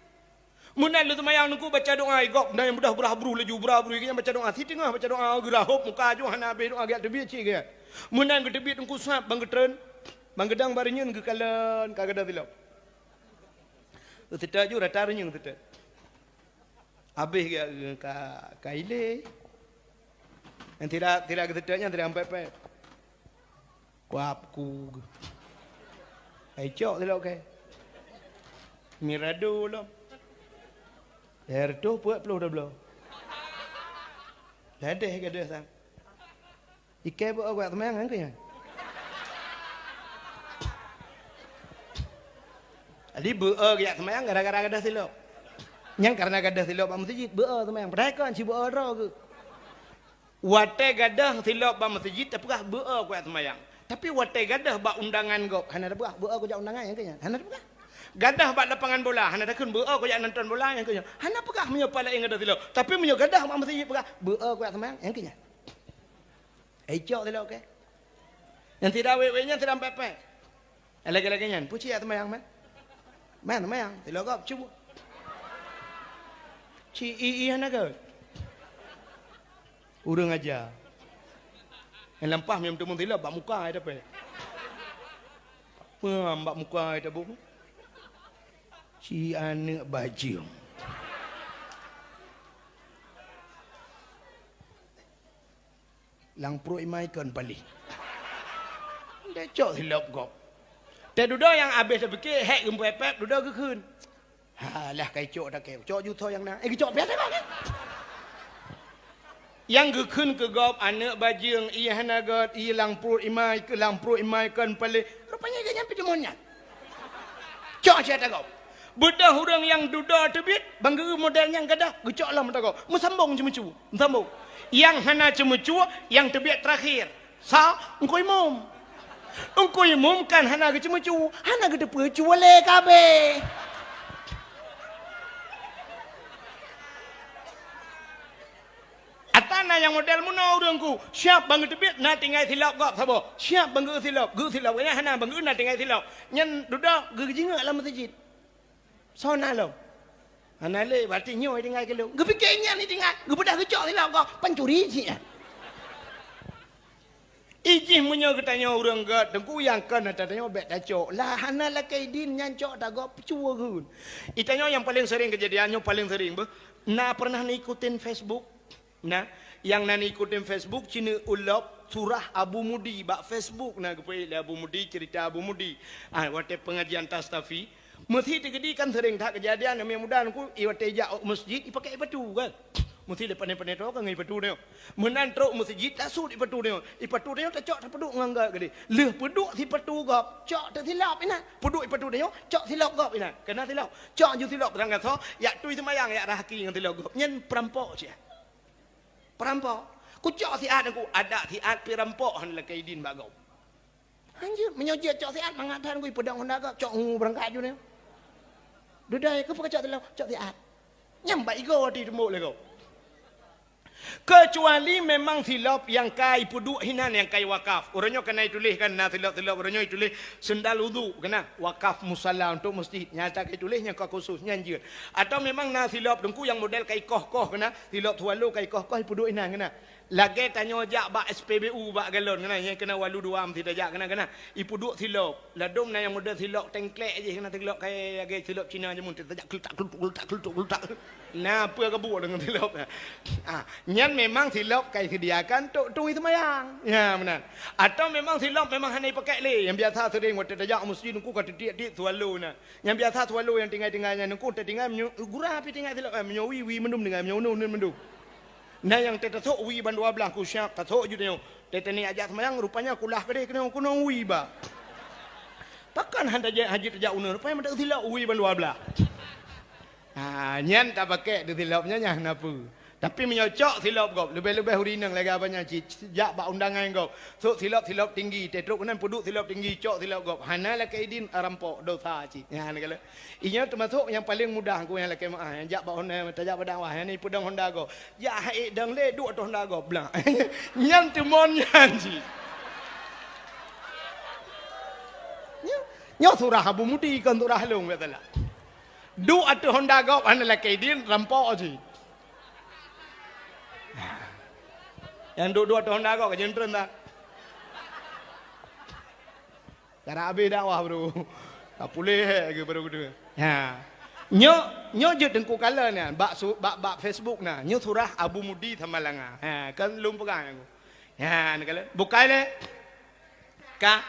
Meunan lheueh seumayang teungku baca doa, igob na nyang beudoh brah-bruh laju brah-bruh, nyang baca doa siteungoh baca doa geurahop muka aju hana habéh doa geujak teubiet cit gét. Meunan geuteubiet teungku sab ban geutreun, ban geudang bareunyeun geukalon ka gadoh silop. Seutôt ju rata reunyeun seutôt. Habéh gét ka, ka ilée. Nyang tidak, tidak geuseutôt nyan tidak ampet-pet. Kuab ku. Hai cok silop kée. Mirado lom. Lhèe reutôh peuet ploh tabloe. Ladeh gadoh sang. Ikée beu-e kujak seumayang nyan keuh nyan. Jadi beu-e kujak seumayang gara-gara gadoh silop. Nyang karena gadoh silop bak meuseujid beu-e seumayang. Padahai kon si beu-e droe geuh. Watée gadoh silop bak meuseujid tapeugah beu-e kujak seumayang. Tapi watée gadoh bak undangan gob hana tapeugah beu-e kujak undangan nyang keuh nyan. Hana tapeugah. Gadoh bak lapangan bola hana takheun beu-e kujak nonton bola nyang keuh nyan. Hana peugah meunyoe pala ingat gadoh silop. Tapi meunyoe gadoh bak meuseujid peugah beu-e kujak seumayang nyang keuh nyan. Hai cok silop kée. Nyang tidak wék-wék nyan tidak ampet-pet. Lagée-lagée nyan, peue cit seumayang mé? Mé seumayang, silop gob cuba. Ci i i hana gét. Ureuëng aja. Nyang lampah meuteumé silop bak muka ai tapé. Peuham bak muka ai taboh. Ci aneuëk bajeueng. Lam pruet imai kon paléh. Ndai cok silop gob. Teududoe nyang abéh tapike hék geumpepet dudoe geukheun. Halah kai cok takeu. Cok jutoe nyang na. Eh geucok piah tengok kan? Nyang geukheun keu gob aneuëk bajeueng, ie hana gét, ie lam pruet imai, keu lam pruet imai kon paléh. Rupanya gobnyan pih deungon nyan. Cok siat gob. Beudôh ureuëng nyang dudoe teubiet, ban geu model nyang gadôh, geucok lom mata gob. Meusambong ceumeucue, meusambong. Nyang hana ceumeucue, nyang teubiet teurakhir. Sa, Teungku Imum. Teungku Imum kan hana geuceumeucue, hana geuteupeue cue lé kabeh. Ata na nyang model meunoe ureuëng ku, siap ban geuteubiet na tinggai silop gob saboh. Siap ban geu silop, geu silop. Nyang hana ban geu na tinggai silop. Nyan dudoe geujingeuk lam meuseujid. Soe na lom? Hana lé, berarti nyoe tinggai keu lôn. Geupike nyan tinggai, geupeudah geucok silop gob, pancuri cit nyan. Ijih meunyoe geutanyoe ureuëng gét, teungku nyang kon ata tanyoe bék tacok. Lah hana lakée idin nyan cok tagob peucue geun. Itanyoe nyang paleng sering keujadian nyoe paleng sering beuh. Na pernah neuikutin Facebook? Nah, nyang na neuikutin Facebook, ci neuulop surah Abu Mudi bak Facebook na geupeuék lé Abu Mudi, cerita Abu Mudi. Ah, watée pengajian Tastafi, meusi teukeudi kan sering that keujadian aneuk muda nungku, i watée jak u meuseujid, ipakée ipatu kan. Meusi lé pané-pané toe ka ngon ipatu nyoe. Meunan trok meuseujid, tasut ipatu nyoe. Ipatu nyoe tacok tapeuduek ngon gét geude. Lheueh peuduek sipatu gob, cok teusilop inan. Peuduek ipatu nyoe, cok silop gob inan. Keunan silop. Cok ju silop rang gasoe, yak tui seumayang, yak rahaki ngon silop gob. Nyan peurampok cit. Peurampok. Kucok siat nungku, adak siat pih rampok hana lakée idin bak gob. Hanjeuet, meunyoe jeuet cok siat mangat that nungku ipeudong honda gob, cok ngu beurangkat ju nyoe. Dudoe, keupeue kacok silop, cok siat. Nyang bak igoe watée teumbok lé gob. Keucuali memang silop nyang ka ipeuduek hinan nyang ka iwakaf. Uroe nyoe ka na ituléh kan, na silop-silop uroe nyoe ituléh sendal udhu keunan, wakaf musala untuk meuseujid. Nyata ka ituléh nyang ka khusus, nyan jeuet. Atawa memang na silop teungku nyang model ka ikoh-koh keunan, silop swallow ka ikoh-koh ipeuduek inan keunan. Lagée tanyoe jak bak S P B U bak galon keunan, nyang keunan walu dua meusti tajak keunan, keunan. Ipeuduek silop. Ladom na nyang model silop tengklek jih, keunan silop kayée lagée silop Cina jameun tajak klutak, klutuk, klutak, klutuk, klutak. Na peue geubuek deungon silop nyan. Ah, nyan memang silop ka iseudiakan untuk tui seumayang. Ya, meunan. Atawa memang silop memang hana ipakée lé. Nyang biasa sering watée tajak u meuseujid nungku ka teutiek-tiek swallow na. Nyang biasa swallow nyang tinggai-tinggai nyan nungku tatinggai meunyoe gura pih tinggai silop, eh, meunyoe wie, wie mandum tinggai, meunyoe uneun, uneun mandum. Na nyang teutasok wie ban dua blaih ku siap tasok ju tanyoe. Teuh teuh ni ajak seumayang, rupanya kulah keudeh keunoe, keunoe wie ba. Pakon han tajak haji tajak uneun, rupanya meuteuk silop wie ban dua blaih. Ha, nyan tapakée di silop nyan, nyan hana peue. Tapi meunyoe cok silop gob, leubeh-leubeh ureueng inong lagée abang nyan cit, jak bak undangan gob. Sok silop-silop tinggi, teuh trok keunan peuduek silop tinggi, cok silop gob. Hana lakée idin, rampok, dosa cit. Nyan kala. Inyoe teumasok nyang paleng mudah ku nyang lakée meuáh, nyang jak bak honda, tajak bak dakwah, nyan ipeudong honda gob. Jak hai dong lé duek ateueh honda gob blah. Nyan teumon nyan cit. Nyoe, nyoe surah Abu Mudi kon surah lôn, biasalah. Duek ateueh honda gob hana lakée idin, rampok cit. Nyang duek-duek ateueh honda gob ka jeuntreun dah. Cara habéh dakwah baru. Ka puléh lagée baru geudeue. Ha. Nyoe, nyoe jeuet teungku kala nyan bak su-, bak, bak Facebook na. Nyoe surah Abu Mudi Samalanga. Ha, kan lôn peugah nyan. Ha, ni kala. Bukai lé. Ka.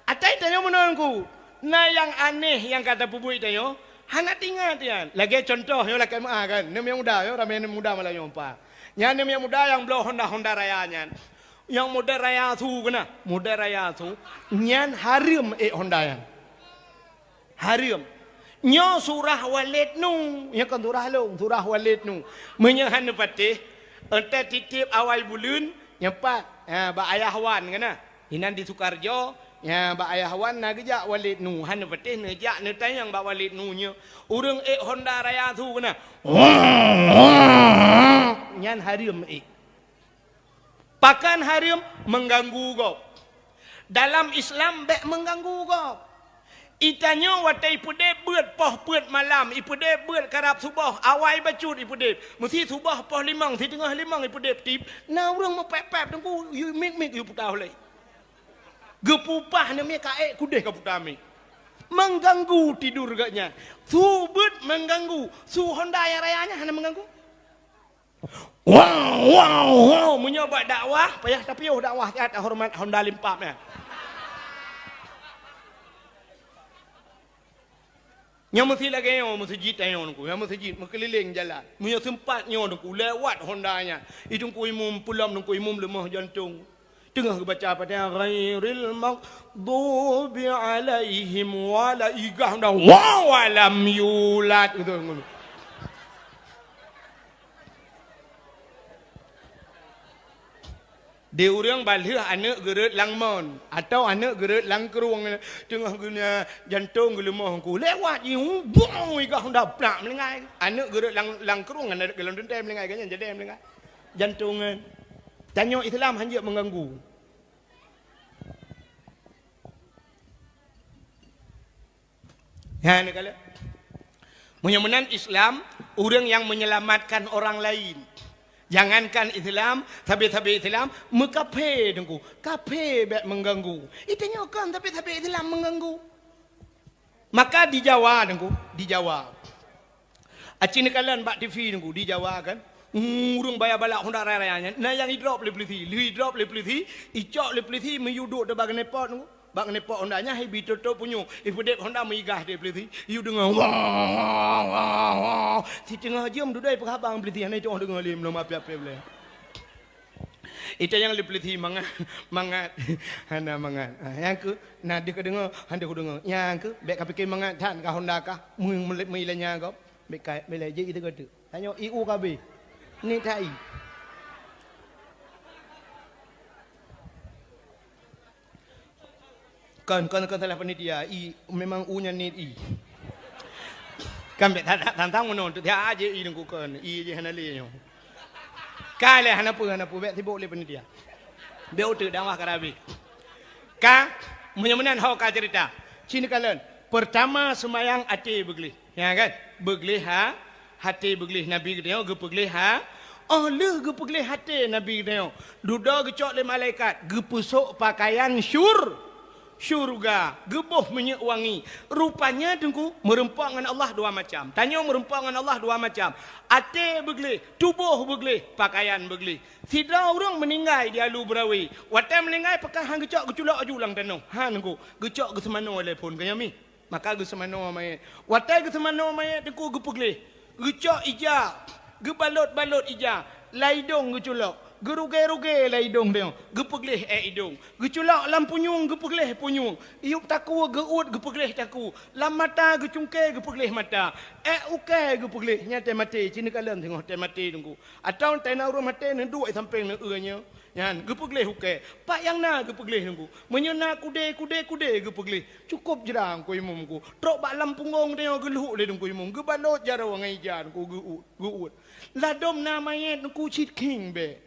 Atai tanyoe meunan ku. Na nyang aneh nyang ka tapeubuet tanyoe. Hana tingat nyan. Lagée contoh nyoe lakée meuáh kan. Neum nyang muda nyoe ramé neum muda malam nyoe pa. Nyan neum nyang muda nyang bloe honda-honda raya nyan. Nyang model raya su keunan, model raya su, nyan hareuem ék honda nyan. Hareuem. Nyoe surah Walid Nu, nyoe kon surah lôn, surah Walid Nu. Meunyoe hana patéh, enteuk tieb-tieb awai buleuen, nyoe pat, ha, bak Ayah Wan keunan. Inan di Sukarjo, ha, bak Ayah Wan na geujak Walid Nu, hana patéh neujak neutanyong bak Walid Nu nyoe. Ureueng ék honda raya su keunan. Nyan hareuem ék. Pakon hareuem? Mengganggu gob. Dalam Islam bék mengganggu gob. Itanyoe watée ipeudeb beuet poh peuet malam, ipeudeb beuet karab suboh, awai bacut ipeudeb. Meusi suboh poh limong, siteungoh limong ipeudeb tieb, na ureueng meupép-pép teungku, yue mik-mik yue puta ulée. Geupupah neumie ka ék kudeh ka puta mik. Mengganggu tidur geuh nyan. Su beuet mengganggu, su honda nyang raya nyan hana mengganggu. Wow, wow, wow. Meunyoe bak dakwah, payah tapiôh dakwah siat horeumat honda limpab nyan. Nyoe meusi lagèe nyoe meuseujid tanyoe Teungku, nyoe meuseujid meukeulileng jalan. Meunyoe seumpat nyoe Teungku, lewat honda nyan. Itu Teungku Imum, peulom Teungku Imum leumoh jantong. Teungoh geubaca Fatihah, "Ghairil maghdubi alaihim wala", igah honda, "Wa walam yulad." Gitu, ngono. Di ureueng balheueh aneuk geureuet lam mon, atau aneuk geureuet lam krueng, teungoh geunya jantong geuleumoh Teungku. Lewat jih, bong, igah honda plak meulinggai. Aneuk geureuet lam, lam krueng, aneuk geureuet lam teuntèe meulinggai, gobnyan jadèe meulinggai. Jantong nyan. Tanyoe Islam hanjeuet mengganggu. Nyan neukalon. Meunyoe meunan Islam, ureueng nyang menyelamatkan orang lain. Jangankan Islam, sabe-sabe Islam, meukafé Teungku. Kafé bèk mengganggu. Itu nyoe kon sabe-sabe Islam mengganggu. Maka di Jawa Teungku, di Jawa. Aci neukalon bak T V Teungku, di Jawa kan. Ureueng baya balak honda raya-raya nyan, na nyang idrop lé pulisi, lheueh idrop lé pulisi, icok lé pulisi, miyueb duek bak keuneupot Teungku. Bak keuneupot honda nyan, hai bi tôp-tôp punyueng, ipeudép honda meugah di pulisi. Yue deungoe, wah, wah, wah, wah. Siteungoh jeuem dudoe peugah bang pulisi, hana itôh deungoe lé, meulom api-api lé. Ita nyang lé pulisi mangat, mangat. Hana mangat. Ah, nyang keu, na deuh ka deungoe, han deuh kudeungoe. Nyang keu, bèk kapike mangat that ka honda kah, meu-, meulé-, meulanya gob. Bèk ka, bèk lé, jeuet itu ka tu. Tanyoe i u ka abéh. Ni that i. Kon, kon, kon salah panitia. I, memang u nyan niet i. Kan bèk that, that, tantang meunoe, tu tiap aja i Teungku kon. I je hana lé nyoe. Ka lé hana peue, hana peue. Bèk sibok lé panitia. Bèk uteuk dakwah ka habéh. Ka, meunyoe meunan ho ka cerita. Ci neukalon. Pertama, seumayang até beugleh. Ya kan? Beugleh ha, até beugleh Nabi geutanyoe geupeugleh ha. Oh lheueh geupeugleh até Nabi geutanyoe, dudoe geucok lé malaikat, geupeusok pakaian syur-, syurga, geuboh minyeuk wangi. Rupanya Teungku, meureumpok ngon Allah dua macam. Tanyoe meureumpok ngon Allah dua macam. Até beugleh, tuboh beugleh, pakaian beugleh. Sidroe ureueng meuninggai di Alu Beurawe. Watèe meuninggai pakon han geucok geuculok aju lam tanoh. Han Teungku, geucok geuseumanoe lé phon keu nyoe mi. Maka geuseumanoe manyét. Watèe geuseumanoe manyét Teungku geupeugleh. Geucok ija, geubalot-balot ija, lam idong geuculok, geurugée-rugée lam idong tanyoe, geupeugleh ék idong. Geuculok lam punyueng geupeugleh punyueng, yub takue geuuet geupeugleh takue, lam mata geucungké geupeugleh mata, ék ukée geupeugleh, nyan teumaté, ci neukalon singoh teumaté Teungku. Atawa teuh na ureueng maté neuduek sampéng neueu nyoe. Nyan, geupeugleh ukée. Pat nyang na geupeugleh Teungku. Meunyoe na kudé, kudé, kudé geupeugleh. Cukôp jra Teungku Imum Teungku. Trok bak lam punggong tanyoe geulhok lé Teungku Imum. Geubalot jaroe ngon ija Teungku geuuet, geuuet. Ladôm na manyét Teungku cit khieng bèe.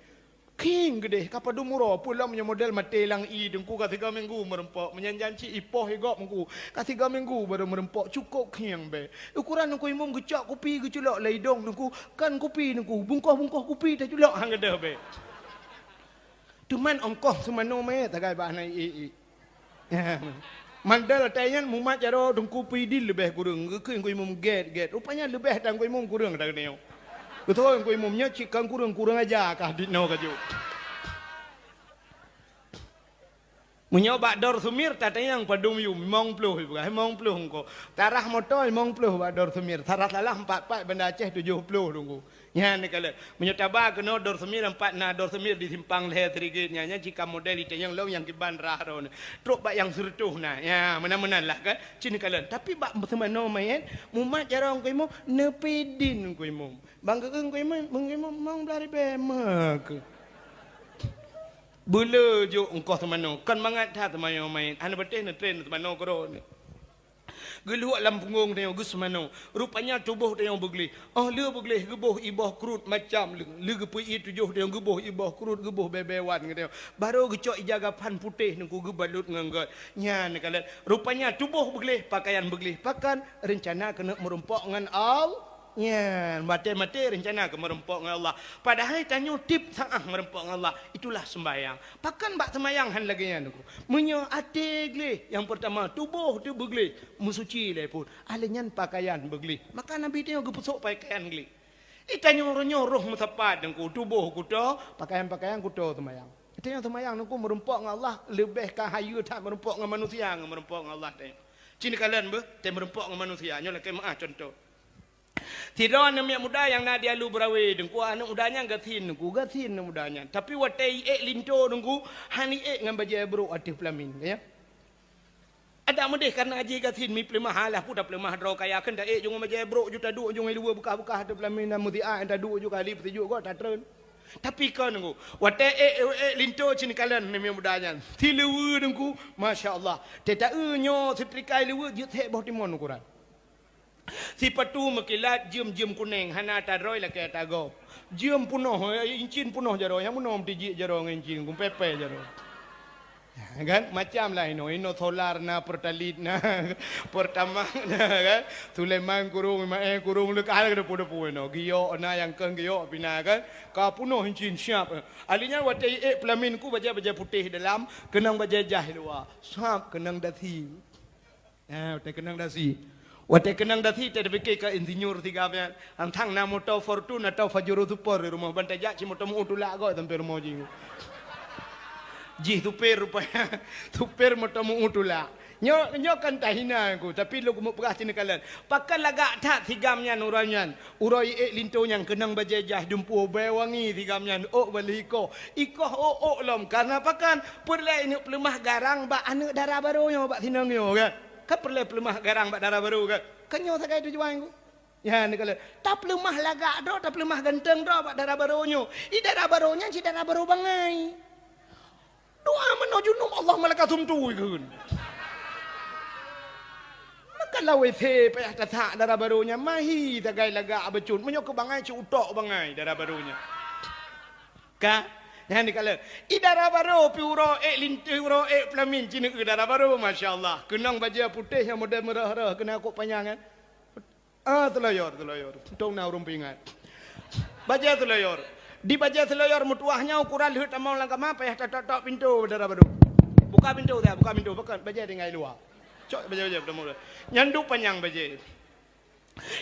Khieng geudeh ka padum uroe. Peue lom nyoe model maté lam ié Teungku ka sigoe minggu meureumpok. Meunyan janci ipoh igop Teungku. Ka sigoe minggu barô meureumpok. Cukôp khieng bèe. Ukoran Teungku Imum geucok kupi geuculok lam idong Teungku. Kon kupi Teungku. Bungkoh-bungkoh kupi taculok han gadôh bèe. Teuma ongkoh seumanoe manyét sagai bak hana ié-ié. Mandal watèe nyan mumat jaroe Teungku Pidin leubeh kureueng. Geukheun Teungku Imum gét-gét. Rupanya leubeh that Teungku Imum kureueng that geutanyoe. Beutôi Teungku Imum nyoe cit kon kureueng, kureueng aja kah dinoe ka jok. Meunyoe bak Dor Sumir tatanyong padum yum, limong ploh ipeugah, limong ploh ongkoh. Tarah moto limong ploh bak Dor Sumir, tarah salah empat pat Banda Aceh tujoh ploh Teungku. Nyan neukalon. Meunyoe taba keunoe Dor Sumir, empat na Dor Sumir di simpang lhèe Sirigit nyan, nyan cit ka model itanyong lom nyang kiban rah droeneuh. Trok bak nyang sireutôh na. Ya, meunan-meunan lah kan. Ci neukalon. Tapi bak seumanoe manyét, mumat jaroe Teungku Imum, neupidin Teungku Imum. Bang geueu Teungku Imum, Teungku Imum, limong blah ribèe meukeue. Beuleu jok ongkoh seumanoe. Kon mangat that seumanoe manyét. Hana patéh neutren seumanoe keudroe. Geulhok lam punggong tanyoe geuseumanoe. Rupanya tuboh tanyoe beugleh. Óh lheueh beugleh geuboh iboh kruet macam lé. Lheueh geupeuié tujoh tanyoe geuboh iboh kruet, geuboh bèe-bèe wan geutanyoe. Barô geucok ija gapan putéh Teungku geubalot ngon gét. Nyan neukalon. Rupanya tuboh beugleh, pakaian beugleh. Pakon? Reuncana keuneuk meureumpok ngon All-, nyan, maté-maté reuncana keu meureumpok ngon Allah. Padahai tanyoe tiep saát meureumpok ngon Allah. Itulah seumbayang. Pakon bak seumbayang han lagèe nyan Teungku? Meunyoe até gleh, nyang peurtama tuboh teuh beugleh, meusuci lé phon. Ah lheueh nyan pakaian beugleh. Maka Nabi tanyoe geupeusok pakaian gleh. Di tanyoe uroe nyoe roh meusapat Teungku, tuboh kuto, pakaian-pakaian kuto seumbayang. Di tanyoe seumbayang Teungku meureumpok ngon Allah leubeh ka hayeue that meureumpok ngon manusia ngon meureumpok ngon Allah tanyoe. Ci neukalon beuh, tém meurumpok ngon manusia. Nyoe lakée meuáh cuntoh. Sidroe aneuk miet muda nyang na di Alu Beurawé, Teungku, aneuk muda nyan gasien, Teungku, gasien aneuk muda nyan. Tapi watée iék linto, Teungku, hana iék ngon bajée brok ateueh peulamin, ya. Adak meudeh kareuna jih gasien, mi peuleumah alah, peue tapeuleumah droe kaya, kheun taék jih ngon bajée brok, ju taduek jih ngon luweue beukah-beukah ateueh peulamin, na meusiat taduek jih kali peusijuek goe tatreun. Tapi kon, Teungku, watée ék, ék, ék linto ci neukalon aneuk miet muda nyan. Siluweue, Teungku, masya Allah. Teuta eu nyoe seutrika luweue jeuet sép boh timon ukuran. Sipatu meukilat jeuem-jeuem kunéng, hana tadroe lakée tagob. Jeuem punoh, eh, incin punoh jaroe, nyang meunoe meutijik jaroe ngon incin, kumpepé jaroe. Kan? Macam lah inoe, inoe solar na, Pertalite na, Pertamax na, kan? Sulaiman kurong, Maé kurong, leuka depu-depu inoe. Giok na, nyang keu giok pih na, kan? Ka punoh incin siap. Ahli nyan watée iék peulamin, Teungku, bajée-bajée putéh dalam, keunong bajée jaih luwa. Sab keunong dasi. Ah, watée keunong dasi. Watée keunong dasi, teupiké keu insinyur siga nyan. Antang na moto Fortuner atau Pajero Sport di rumoh, ban tajak cit moto meu tulak goe sampoe rumoh jih. Jih supir rupanya, supir moto meu tulak. Nyoe, nyoe kan tahina, Teungku, tapi lôn keumeung peugah ci neukalon. Pakon lagak that sigam nyan uroe nyan. Uroe iék linto nyan keunong bajée jaih dumpeue bée wangi sigam nyan, ôk bali ikoh. Ikoh ôk-ôk lom, kareuna pakon? Peureulée ineuk peuleumah garang bak aneuk dara barô nyoe, bak sinong nyoe, kan? Kan peureulée peuleumah garang bak dara barô, kan? Kan nyoe sagai tujuan, Teungku. Nyan, neukalon. Tapeuleumah lagak droe, tapeuleumah ganteng droe bak dara barô nyoe. I dara barô nyan cit dara barô bangai. Doa meunoe junub, Allahumma laka sumtu, ikheun. Maka lam W C payah tasak dara barô nyan, mahi sagai lagak bacut. Meunyoe keu bangai, cit utok bangai dara barô nyan. Ka? Nyan neukalon. I dara barô pih uroe ék linto, uroe ék peulamin, ci neueu dara barô, masya Allah. Keunong bajée putéh nyang model meurah-rah, keunong kok panyang nyan. Ah, seulaweuet, seulaweuet. Untung na ureuëng peuingat. Bajée seulaweuet. Di bajée seulaweuet meutuwah nyan ukuran lheueh tamong lam kama, payah tatok-tok pintoe dara barô. Buka pintoe dah, buka pintoe. Pakon? Bajée tinggai luwa. Cok bajée-bajée tamong. Nyan duek panyang bajée.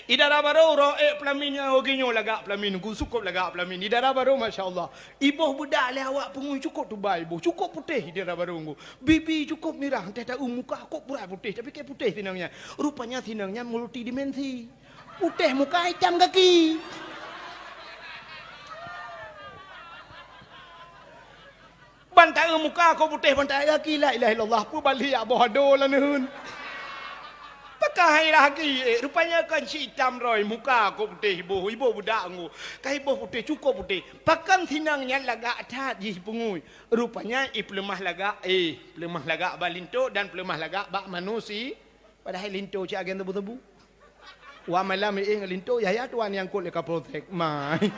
I dara barô uroe ék peulamin nyan, oh, geuh nyoe lagak peulamin, Teungku, cukôp lagak peulamin. I dara barô, masya Allah. Iboh beudak lé awak peungui, cukôp tubai iboh, cukôp putéh i dara barô, Teungku. Bibi cukôp mirah, teuh taeu muka kok pura putéh, tapi kée putéh sinong nyan. Rupanya sinong nyan multidimensi. Putéh muka, itam gaki. Ban taeu muka kok putéh, ban taeu gaki, la ilaha illallah, peue bali jak boh ado lam neuheun. Pakon hai lagée, eh, rupanya kon cit itam droe, muka kok putéh iboh, iboh beudak, Teungku. Ka iboh putéh, cukôp putéh. Pakon sinong nyan lagak that jih peungui. Rupanya i peuleumah lagak, eh, peuleumah lagak bak linto dan peuleumah lagak bak manusi-, padahai linto cit agen tebu-tebu. Wah malam éh ngon linto, Yahya tuan nyang kot lé Kapolsek. Mai.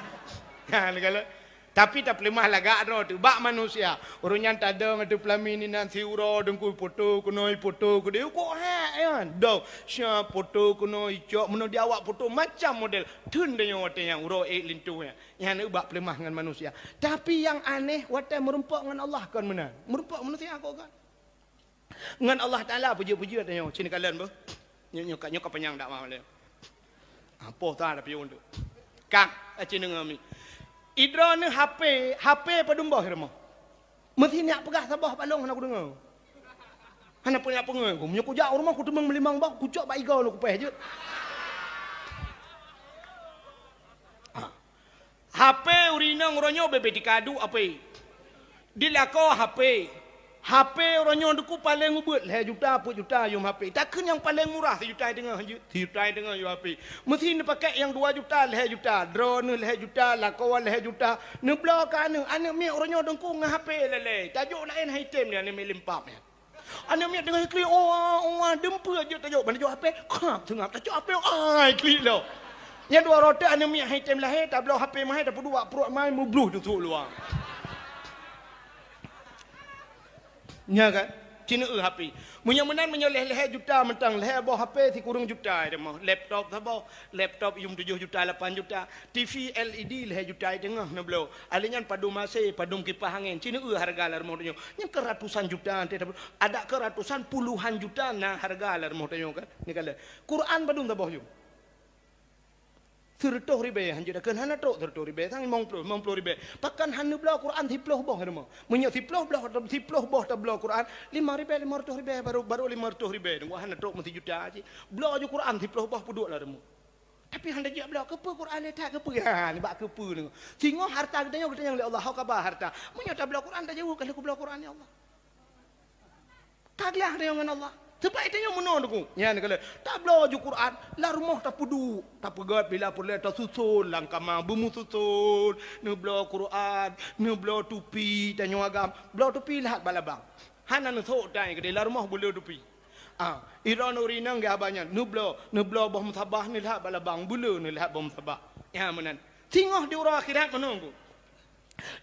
Ha, neukalon. Tapi tapeuleumah lagak droe teuh bak manusia. Ureuëng nyan tadong ateueh peulamin inan siuroe, Teungku, poto keunoe, poto keudeh, kok hak nyan. Dong, sia poto keunoe, icok, meunoe di awak poto macam model. Theun tanyoe watée nyan uroe ék linto nyan. Nyan bak peuleumah ngon manusia. Tapi nyang aneh, watée meurumpok ngon Allah kon meunan. Meurumpok manusia kok kon. Ngon Allah Taala peujeuet-peujeuet tanyoe, ci neukalon beuh. Nyoe, nyoe ka, nyoe ka panyang dakwah lé. Apoh ta tapi untuk. Kang, aci deungoe mi. Idroeneuh H P, H P padum boh i rumoh. Meusi nyak peugah saboh bak lôn hana kudeungoe. Hana peue nyak peungeut ku. Meunyoe kujak u rumoh kuteumeung meulimong boh, kucok bak igoe lôn kupéh jeuet. Ah. H P ureuëng inong uroe nyoe bebe dikadu H P. Dilakoe H P. H P uroe nyoe Teungku paleng ubeuet lhée juta, peuet juta yum H P. Takheun nyang paleng murah sijuta teungoh jeuet, sijuta teungoh yum H P. Meusi neupakèk nyang dua juta, lhée juta, droeneuh lhée juta, lakoe lhée juta. Neubloe keu aneuk, aneuk miet uroe nyoe Teungku ngon H P lé-lé. Tajok laén han item lé aneuk miet leumpap nyan. Aneuk miet teungoh klik, oh, oh, deumpeuet jeuet tajok, ban tajok H P, khap seungab, tajok H P, ai, klik lom. Nyang dua rote aneuk miet han item lahé, tabloe H P mahé, tapeuduek bak pruet mai, meubloh teusuk luwa. Nya kan? Ci neueu H P. Meunyoe meunan, meunyoe lhée-lhée juta mantong, lhée boh H P sikureueng juta teuma. Laptop saboh, laptop yum tujoh juta, lapan juta. T V L E D lhée juta teungoh neubloe. Alèh nyan padum A C, padum kipah angén. Ci neueu hareuga lam rumoh tanyoe. Nyan keu ratusan juta, adak keu ratusan, puluhan juta na hareuga lam rumoh tanyoe kan. Ni kala. Quran padum saboh yum. Sireutôh ribèe hanjeuet takheun, hana trôk sireutôh ribèe, sang limong ploh, limong ploh ribèe. Pakon hana bloe Quran siplôh boh rumoh. Meunyoe siplôh bloh, siplôh boh tabloe Quran, lima ribèe, lima reutôh ribèe, baru, baru lima reutôh ribèe. Deungon hana trôk meusijuta cit. Bloe ju Quran siplôh boh peuduek lam rumoh. Tapi hana jijak bloe, keupeue Quran le that, keupeue? Ha, nibak keupeue deungon. Singoh harta geutanyoe, geutanyong lé Allah, ho ka ba harta. Meunyoe tabloe Quran, tajaweueb, "Ka lheueh kubloe Quran, ya Allah." Ka glah tanyoe ngon Allah. Sebab tanyoe meunoe Teungku. Nyan keuh lé. Tabloe ju Quran, lam rumoh tapeuduek, tapeugöt bila peureulèe tasuson lam kama beumeususon, neubloe Quran, neubloe tupi, tanyoe agam, bloe tupi lahat bak labang. Hana neusok tai keudéh lam rumoh beulé tupi. Ah, droeneuh ureueng inong geuhaba nyan, neubloe, neubloe boh musabah neulahat bak labang, beulé neulahat boh musabah. Nyan meunan. Singoh di uroe akhirat meunoe Teungku.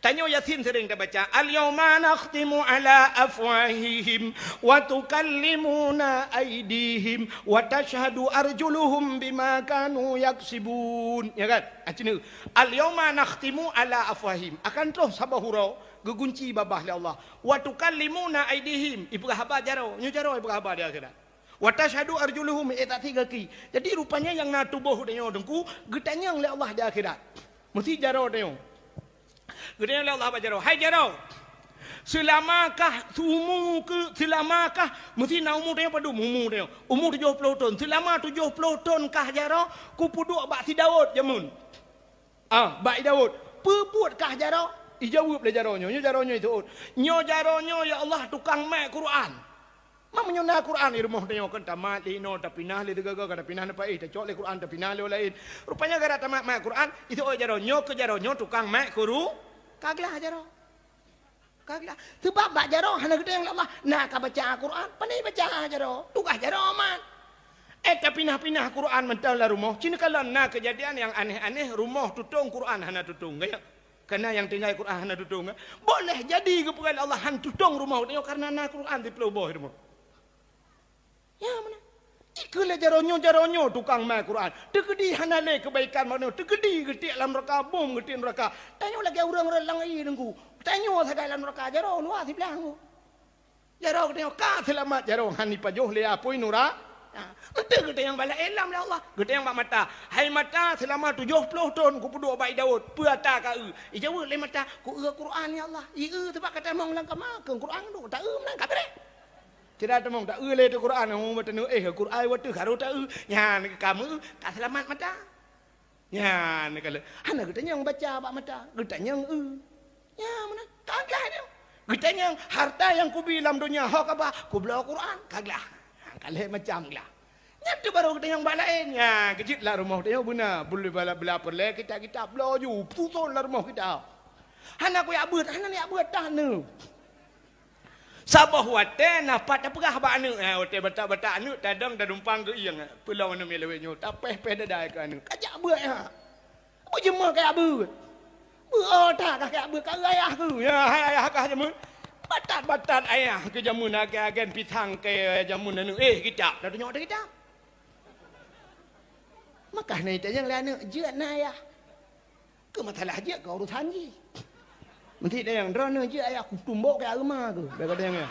Tanyoe Yasin sering tabaca, "Al-yauma nakhtimu ala afwahihim wa tukallimuna aidihim wa tashhadu arjuluhum bima kanu yaksibun." Ya kan? Ah, cina, "Al-yauma nakhtimu ala afwahihim." Akan troh saboh uroe geugunci babah lé Allah. "Wa tukallimuna aidihim." Ipeugah haba jaroe. Nyoe jaroe ipeugah haba di akhirat. "Wa tashhadu arjuluhum," eh, tak tiga ki. Jadi, rupanya nyang na tuboh tanyoe Teungku, geutanyong lé Allah di akhirat. Meusi jaroe tanyoe. Geutanyong lé Allah bak jaroe, "Hai jaroe, seulamakah umu keu, seulamakah," meusi na umu tanyoe padum umu tanyoe? Umu tujoh ploh thon. "Seulama tujoh ploh thon kah jaroe, kupeuduek bak si Daud jameun?" Ah, bak i Daud, "Peue buet kah jaroe?" Ijaweueb lé jaroe nyoe, nyoe jaroe nyoe iteuôt, "Nyoe jaroe nyoe, ya Allah, tukang mak Quran." Ma meunyoe na Quran i rumoh tanyoe kan tamat lé inoe, tapinah lé teugaga, ka tapinah na paih, tacok lé Quran, tapinah lé laén. Rupanya gara tamat mak Quran, iteuôt jaroe nyoe keu jaroe nyoe tukang mak Quru-, ka glah jaroe. Ka glah. Sebab bak jaroe hana geutanyong lé Allah, na ka baca Quran, pane baca jaroe, tugaih jaroe mat. Eh, tapinah-pinah Quran mantong lam rumoh, cit neukalon na keujadian nyang aneh-aneh, rumoh tutong Quran hana tutong. Gaya. Kana nyang tinggai Quran hana tutong, eh? Boleh jadi geupeugah lé Allah han tutong rumoh tanyoe karena na Quran siplôh boh rumoh. Ya, meunan. Jikheun lé jaroe nyoe, jaroe nyoe tukang mak Quran. Teukeudi hana lé keubaikan manoe, teukeudi geutiek lam neuraka, bom geutiek neuraka. Tanyoe lagèe ureueng-ureueng lam ie Teungku. Tanyoe sagai lam neuraka, jaroe luwa siblah Teungku. Jaroe geutanyoe ka seulamat, jaroe han ipajoh lé apui nura-, ha, enteuk geutanyong bak laén lam lé Allah, geutanyong bak mata, "Hai mata, seulama tujoh ploh thon kupeuduek bak i Daud, peue ata ka eu?" Ijaweueb lé mata, "Ku eu Quran, ya Allah." I eu teubak ka tamong lam kama, keu Quran duek, ta eu meunan ka beureh. Sira tamong, ta eu lé teu Quran, oh, mata neu, eh, Quran watèe harôh ta eu. Nyan ka meu, ka seulamat mata. Nyan ka lheueh. Hana geutanyong baca bak mata, geutanyong eu. Nyan meunan. Ka glah nyoe. Geutanyong harta nyang kubi lam donya ho ka ba, kubloe Quran, ka glah. Ka lhèe macam glah. Nyan teuh baru geutanyong bak laén. Nyan keujeuet lam rumoh tanyoe beuna, bula, bula peureulèe kitab-kitab bloe ju, suson lam rumoh kitab. Hana kujak beuet, hana neujak beuet tah neu. Saboh watèe na pat tapeugah bak aneuk, eh, watèe batat-batat aneuk tadong tadumpang geuieng, eh, peulom aneuk miet lawét nyoe, tapéh-péh dada keu aneuk. Kajak beuet, ya. Beujeumeu kajak beuet. Beuet, oh, that kah kajak beuet, ka eu ayah keuh. Ya, hai ayah kah jameun. Batat-batat ayah keu jameun agen-agen pisang keu jameun aneuk. Eh, kitab. Dah tunyok ada kitab. Maka na itanyong lé aneuk, jeuet na ayah. Keu masalah jeuet keu urusan jih. Meusti tanyong, "Droeneuh jeuet ayah kutumbok keu aeuma keuh?" Bèk katanyong nyan.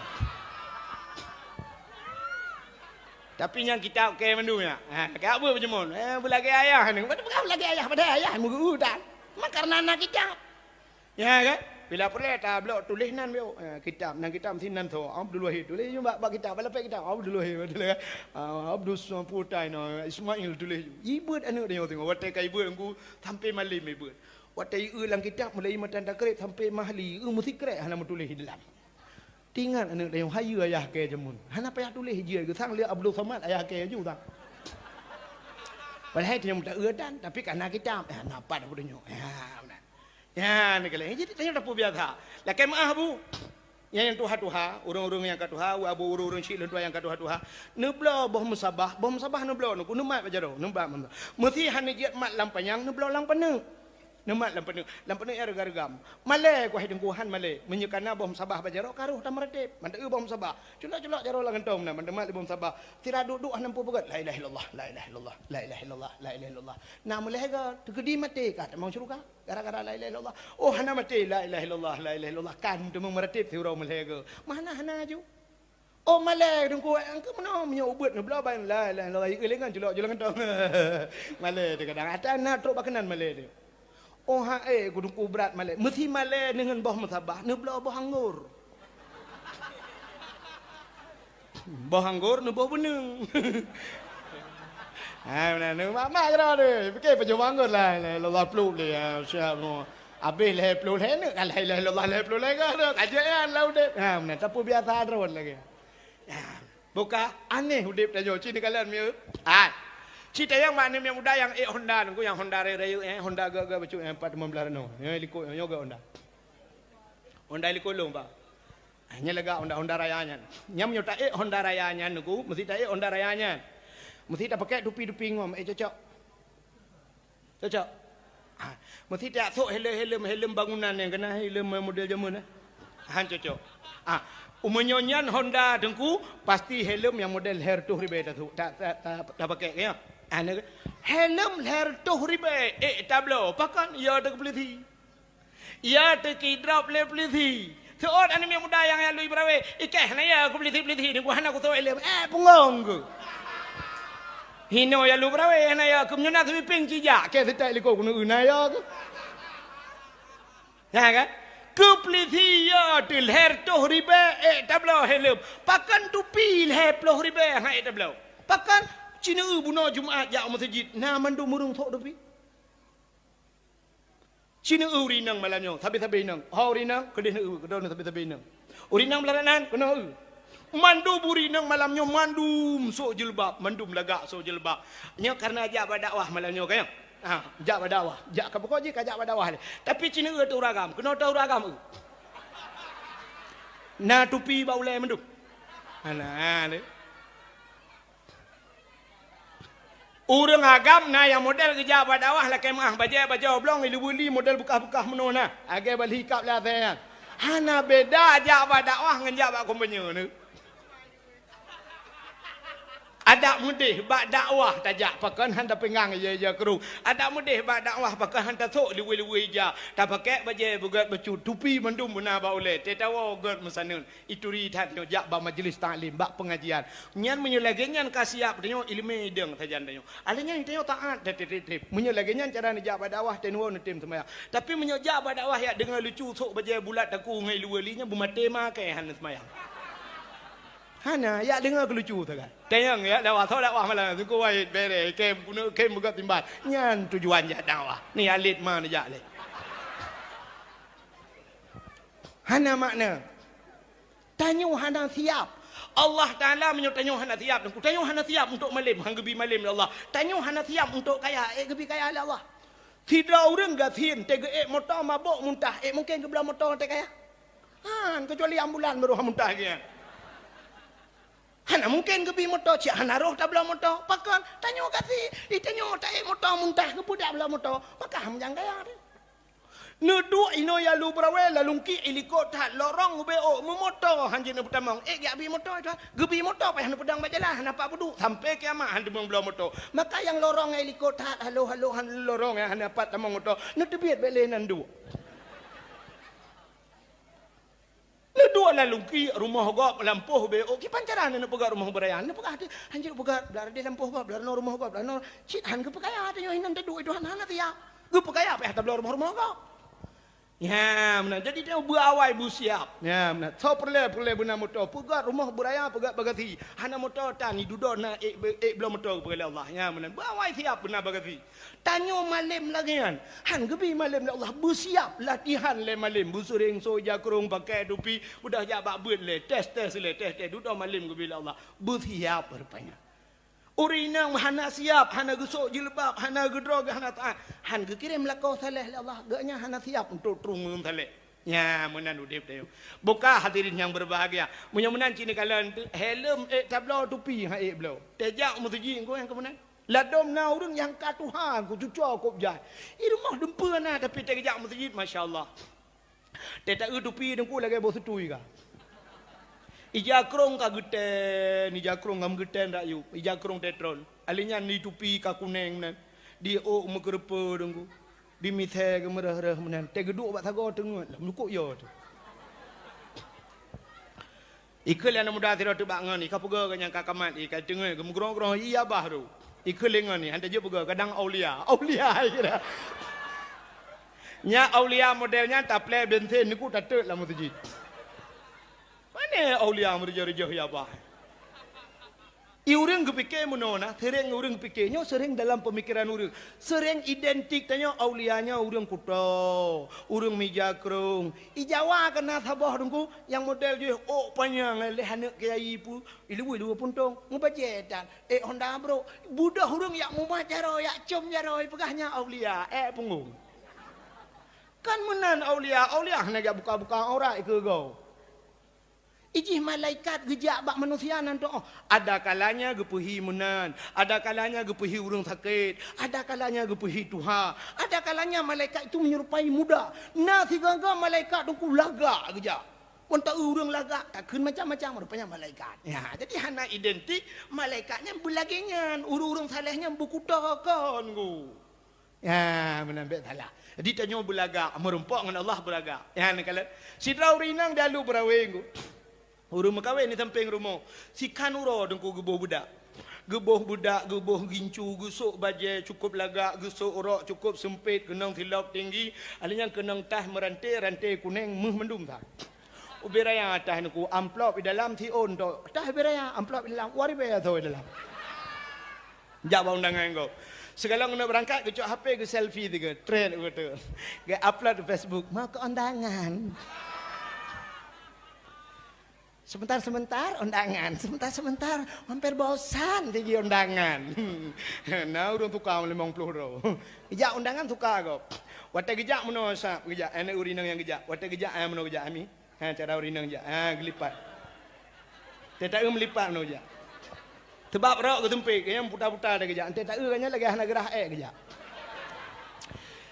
Tapi nyang kitab keu mandum nyan. Ha, ka beuet beujeumon. Eh, beulagèe ayah ni. Beutôi peugah beulagèe ayah, padahai ayah meugeu tan. Memang karena na kitab. Ya kan? Bila peureulèe tablok tuléh nan biôh. Ha, kitab, nan kitab meusti nan tho. Abdul Wahid tuléh ju bak, bak kitab, bak lapék kitab. Abdul Wahid tuléh kan. Ah, Abdul Samputai na Ismail tuléh ju. Ibeuet aneuk tanyoe singoh. Watèe ka ibeuet Teungku sampai malem ibeuet. Watèe ieu lam kitab mulai matan takrib sampai mahli, ieu meusikrek hana meutuléh di dalam. Teuingat aneuk tanyoe, hayeue ayah kèe jameun. Hana payah tuléh jih, geusang lé Abdul Samad ayah kèe ju tah. Padahai tanyoe meuta eu tan, tapi ka na kitab. Eh, na pat Abdul nyoe. Ya, beuna. Ya, ni kali. Jadi tanyoe tapeubiasa. Lakèe meu'ah, Bu. Nyang, nyang tuha-tuha, ureueng-ureueng nyang ka tuha, wa abu ureueng-ureueng syiek lôn tuha nyang ka tuha-tuha. Neubloe boh musabah, boh musabah neubloe, neumat bak jaroe, neumat. Meusti hana jeuet mat lam panyang, neubloe lam paneuk. Neumat lam paneuk, lam paneuk nyang reugam-reugam. Malèe, ku hai Teungku, han malèe. Meunyoe ka na boh musabah bak jaroe, ka rôh tameurateb. Mantong eu boh musabah. Culok-culok jaroe lam kantong na, mantong mat lé boh musabah. Sira duek-duek hana muphom peugöt. La ilaha illallah, la ilaha illallah, la ilaha illallah, la ilaha illallah. Na meulèe ga, teukeudi maté ka tamong syeuruga. Gara-gara la ilaha illallah. Oh, hana maté, la ilaha illallah, la ilaha illallah. Kan teuma meurateb siuroe meulèe ga. Meuhana-hana ju. Oh, malèe Teungku, eh, keumeunang meunyoe ubeuet neubloe ban la ilaha illallah, ieu lé ngon culok-culok gantong. Malèe teuh kadang. Ata na trok bak keunan malèe teuh. Oh, ha, eh, Teungku brat malèe. Meusi malèe deungon boh meusabah, neubloe boh anggor. Boh anggor neuboh beuneung. Ha, meunan, mak-mak keudroe teuh. Pike pajoh boh anggor la ilaha illallah ploh lé, ya, siap nyoe. Abéh lhèe ploh lhèe neuk, ka la ilaha illallah lhèe ploh lhèe ka, ka jeuet nyan lam udép. Ha, meunan, tapeubiasa droe lagèe. Ya. Buka aneh udép tanyoe, ci neukalon mieu. Hai. Ci tayang mak aneuk miet muda nyang ék Honda, Teungku, nyang Honda rayeuk-rayeuk, eh, Honda gèt-gèt bacut, eh, empat lima belas rano. Nyoe likot, nyoe gèt Honda. Honda likot lôn, Pak. Ah, nyan lagak Honda, Honda Raya nyan. Nyan meunyoe taék Honda Raya nyan, Teungku, meusti taék Honda Raya nyan. Meusti tapakèk tupi-tupi ngom, eh, cocok. Cocok? Ah, meusti tajak sôk helem-helem, helem bangunan nyang keunan helem model jameun, eh. Han cocok. Ah, meunyoe nyan Honda Teungku, pasti helem nyang model lhèe reutôh ribèe tasôk, ta-, ta-, ta-, tapakèk, ya. Ah, helem lhèe reutôh ribèe, eh, tabloe, pakon? Ya, teukeupeulithi. Ya, teukidrop lé peulithi. Seuôt aneuk miet muda nyang jak lôn peugawèe, "Ikèh hana ya keu peulithi-peulithi nyoe, hana kusôk ileuem." Eh, punggong keuh. Hinoe jak lôn peugawèe hana ya keuh, meunyoe na sweeping ci jak, kèe seutôt likot keuneuk na ya keuh. Na kan? Keu peulithi ya teuh lhèe reutôh ribèe, eh, tabloe helem. Pakon tupi lhèe ploh ribèe, han ék tabloe. Pakon? Ci neueu bunoe Jumat jak meuseujid, na mandum ureueng sôk tupi. Ci neueu ureueng inong malam nyoe, sabe-sabe inong. Ho ureueng inong, keudeh neueu, keudroe sabe-sabe inong. Ureueng inong meularat nan, keunoe eu. Mandum ureueng inong malam nyoe, mandum sôk jilbab, mandum lagak sôk jilbab. Nyoe kareuna jak bak dakwah malam nyoe, ka nyoe? Ha, jak bak dakwah. Jak ka pokok jih ka jak bak dakwah lé. Tapi ci neueu ateueh ureueng agam, keunoe ateueh ureueng agam eu. Na tupi bak ulèe mandum. Hana, ha, lé. Ureueng agam na nyang model geujak bak dakwah lakèe meu'ah bajèe, bajèe oblong, ileubeli model beukah-beukah meunoe na, lagèe bak lhikab lé asèe nyan. Hana beda jak bak dakwah ngon jak bak kumpanye nyoe. Adak meudeh bak dakwah tajak, pakon han tapeuingang ija-ija krueng. Adak meudeh bak dakwah pakon han tasôk luweue-luweue ija, tapakèk bajèe beugèt bacut, tupi mandum beuna bak ulèe, teuh tawoe gèt meusaneut. Ituri that nyoe jak bak majlis taklim, bak peungajian. Nyan meunyoe lagèe nyan ka siap tanyoe ileumèe idong sajan tanyoe. Alèh nyan tanyoe taat, teuh, teuh, teuh, teuh. Meunyoe lagèe nyan cara neujak bak dakwah, teuh neuwoe neutem seumayang. Tapi meunyoe jak bak dakwah jak deungö lucu sôk bajèe bulat takue ngon ileue li nyan beumaté ma kèe hana seumayang. Hana, jak deungö keu lucu sagai. Tanyong jak dakwah, soe dakwah malam, Teungku Wahid, bèrèh, kèe bunoe, kèe beugöt timbal. Nyan tujuan jak dakwah. Ni alit ma neujak lé. Hana makna. Tanyoe hana siap. Allah Taala meunyoe tanyoe hana siap, tanyoe hana siap untuk malém, han geubi malém lé Allah. Tanyoe hana siap untuk kaya, ék geubi kaya lé Allah. Sidroe ureueng gasien, teuh geuék moto mabök muntah, ék mungken geubloe moto teuh kaya? Han, keucuali ambulan baru han muntah lagèe nyan. Hana mungken geubi moto, cit hana roh tabloe moto. Pakon? Tanyoe gasien, i tanyoe taék moto muntah, keupeue dak bloe moto? Maka han meujang kaya teuh. Neuduek inoe jak lôn peugawèe lalungki i likot that lorong ubé ôk meumoto han jeuet neupeutamong. Ék jak bi moto itoh, geubi moto payah neupeudong bak jalan, hana pat peuduek, sampai kiamat han teumong bloe moto. Maka nyang lorong i likot that halo-halo han lorong nyang hana pat tamong moto, neuteubiet bèk lé nan duek. Neuduek lalungki rumoh gob lampôh ubé ôk, kiban cara neupeugah rumoh beuraya, neupeugah teuh, han jeuet peugah blah deh lampôh gob, blah rumoh gob, blah cit han geupeukaya tanyoe hinan teuduek itoh hana siap. Geupeukaya payah tabloe rumoh-rumoh gob. Nyan meunan. Jadi tanyoe beuawai beusiap. Nyan meunan. Soe peureulèe, peureulèe beuna moto. Peugöt rumoh beuraya, peugöt bagasi. Hana moto tan, dudoe na ék, ék bloe moto geupeugah lé Allah. Nyan meunan. Beuawai siap beuna bagasi. Tanyoe malém lagèe nyan. Han geubi malém lé Allah. Beusiap latihan lé malém. Beusureng soe ija krông, pakai tupi. Udah jak bak beuet lé. Tes-tes lé, tes-tes. Dudoe malém geubi lé Allah. Beusiap rupanya. Ureueng inong hana siap, hana geusôk jilbab, hana geudroe, hana taat, han geukirém lakoe saleh lé Allah, geuh nyan hana siap untuk trueng ureueng saleh. Nyan meunan udép tanyoe. Buka hadirin nyang berbahagia. Meunyoe meunan cit neukalon teuh, helm ék tabloe, tupi han ék bloe. Tajak meuseujid ngon nyang keu meunan. Ladôm na ureueng nyang ka tuha, ku cucoe kôb jai. I rumoh dumpeue na, tapi tajak meuseujid, masya Allah. Teuh taeu tupi teungku lagèe boh seutui ka. Ija krông ka geutén, ija krông ka meugeutén rakyueb, ija krông teutron. Alèh nyan di tupi ka kunèng meunan. Di ôk meukeureupeue teungku. Di misèe geumeureuh-reuh meunan. Teuh geuduek bak sagoe teungeut, lom lukok yo teuh. Ikheun lé aneuk muda sidroe teubak ngon, i ka peugah geuh nyang ka kamat, i ka teungeut geumeugrong-grong, i abah tu. Ikheun lé ngon, i hana jeuet peugah, kadang aulia. Aulia, i kira. Nyan aulia model nyan taplè bensin, neuk tateuk lam meuseujid. Pane aulia meureujoh-reujoh, i abah. I ureuëng geupike meunoe na, seuréng ureuëng pike nyoe, seuréng dalam peumikiran ureuëng. Seuréng identik tanyoe aulia nyoe ureuëng kuto, ureuëng mija krong. I Jawa keuh na saboh teungku nyang model jih ôk panyang lé aneuk kiai pu, i luwue-luwue puntông, meubajée tan, ék honda brôk. Budôh ureuëng yak mumat jaroe, yak com jaroe, peugah nyan aulia, ék punggong. Kan meunan aulia, aulia hana jak buka-buka aurat keu goe. Ijih malaikat geujak bak manusia nan tuoh. Ada kalanya geupeuhi meunan, ada kalanya geupeuhi ureuëng sakét, ada kalanya geupeuhi tuha, ada kalanya malaikat itu menyerupai muda. Na sigaga malaikat teungku lagak geujak. Wan ta ureuëng lagak, takheun macam-macam rupanya malaikat. Ya, jadi hana identik malaikat nyan beulagée nyan, ureuëng-ureuëng saleh nyan beukuto kon gu. Ya, meunan bék salah. Jadi tanyoe beulagak, meurumpok ngon Allah beulagak. Ya, neukalon. Sidroe ureuëng inong di Alue Beurawe ngu. Ureuëng meukawen di sampéng rumoh. Sikhan uroe teungku geuboh beudak. Geuboh beudak, geuboh gincu, geusok bajée cukôp lagak, geusok rok cukôp seumpét, keunong silop tinggi, alèh nyan keunong tah meuranté, ranté kuneng, méuh mandum that. Ubé raya tah neuku amplop di dalam siôn tok. Tah ubé raya, amplop di dalam, dua ribèe soe di dalam. Jak bak undangan gob. Sigohlom keuneuk beurangkat, geucok H P geu-selfie sigoe, trend geuh tu. Geu-upload di Facebook, "Mau ke undangan." Sebentar-sebentar undangan, sebentar-sebentar hampir bosan sigi undangan. Na ureuëng tuka limong ploh droe. Jak undangan tuka gob. Watée geujak meunoe sab geujak, aneuk ureuëng inong nyang geujak. Watée geujak, ah, meunoe geujak, ami. Ha, cara ureuëng inong jak. Ha, geulipat. Teuta-eu meulipat meunoe jak. Teubab rok geuseumpét, geuh nyan puta-puta teuh geujak. Teuta-eu geuh nyan lagée hana geurah ék geujak.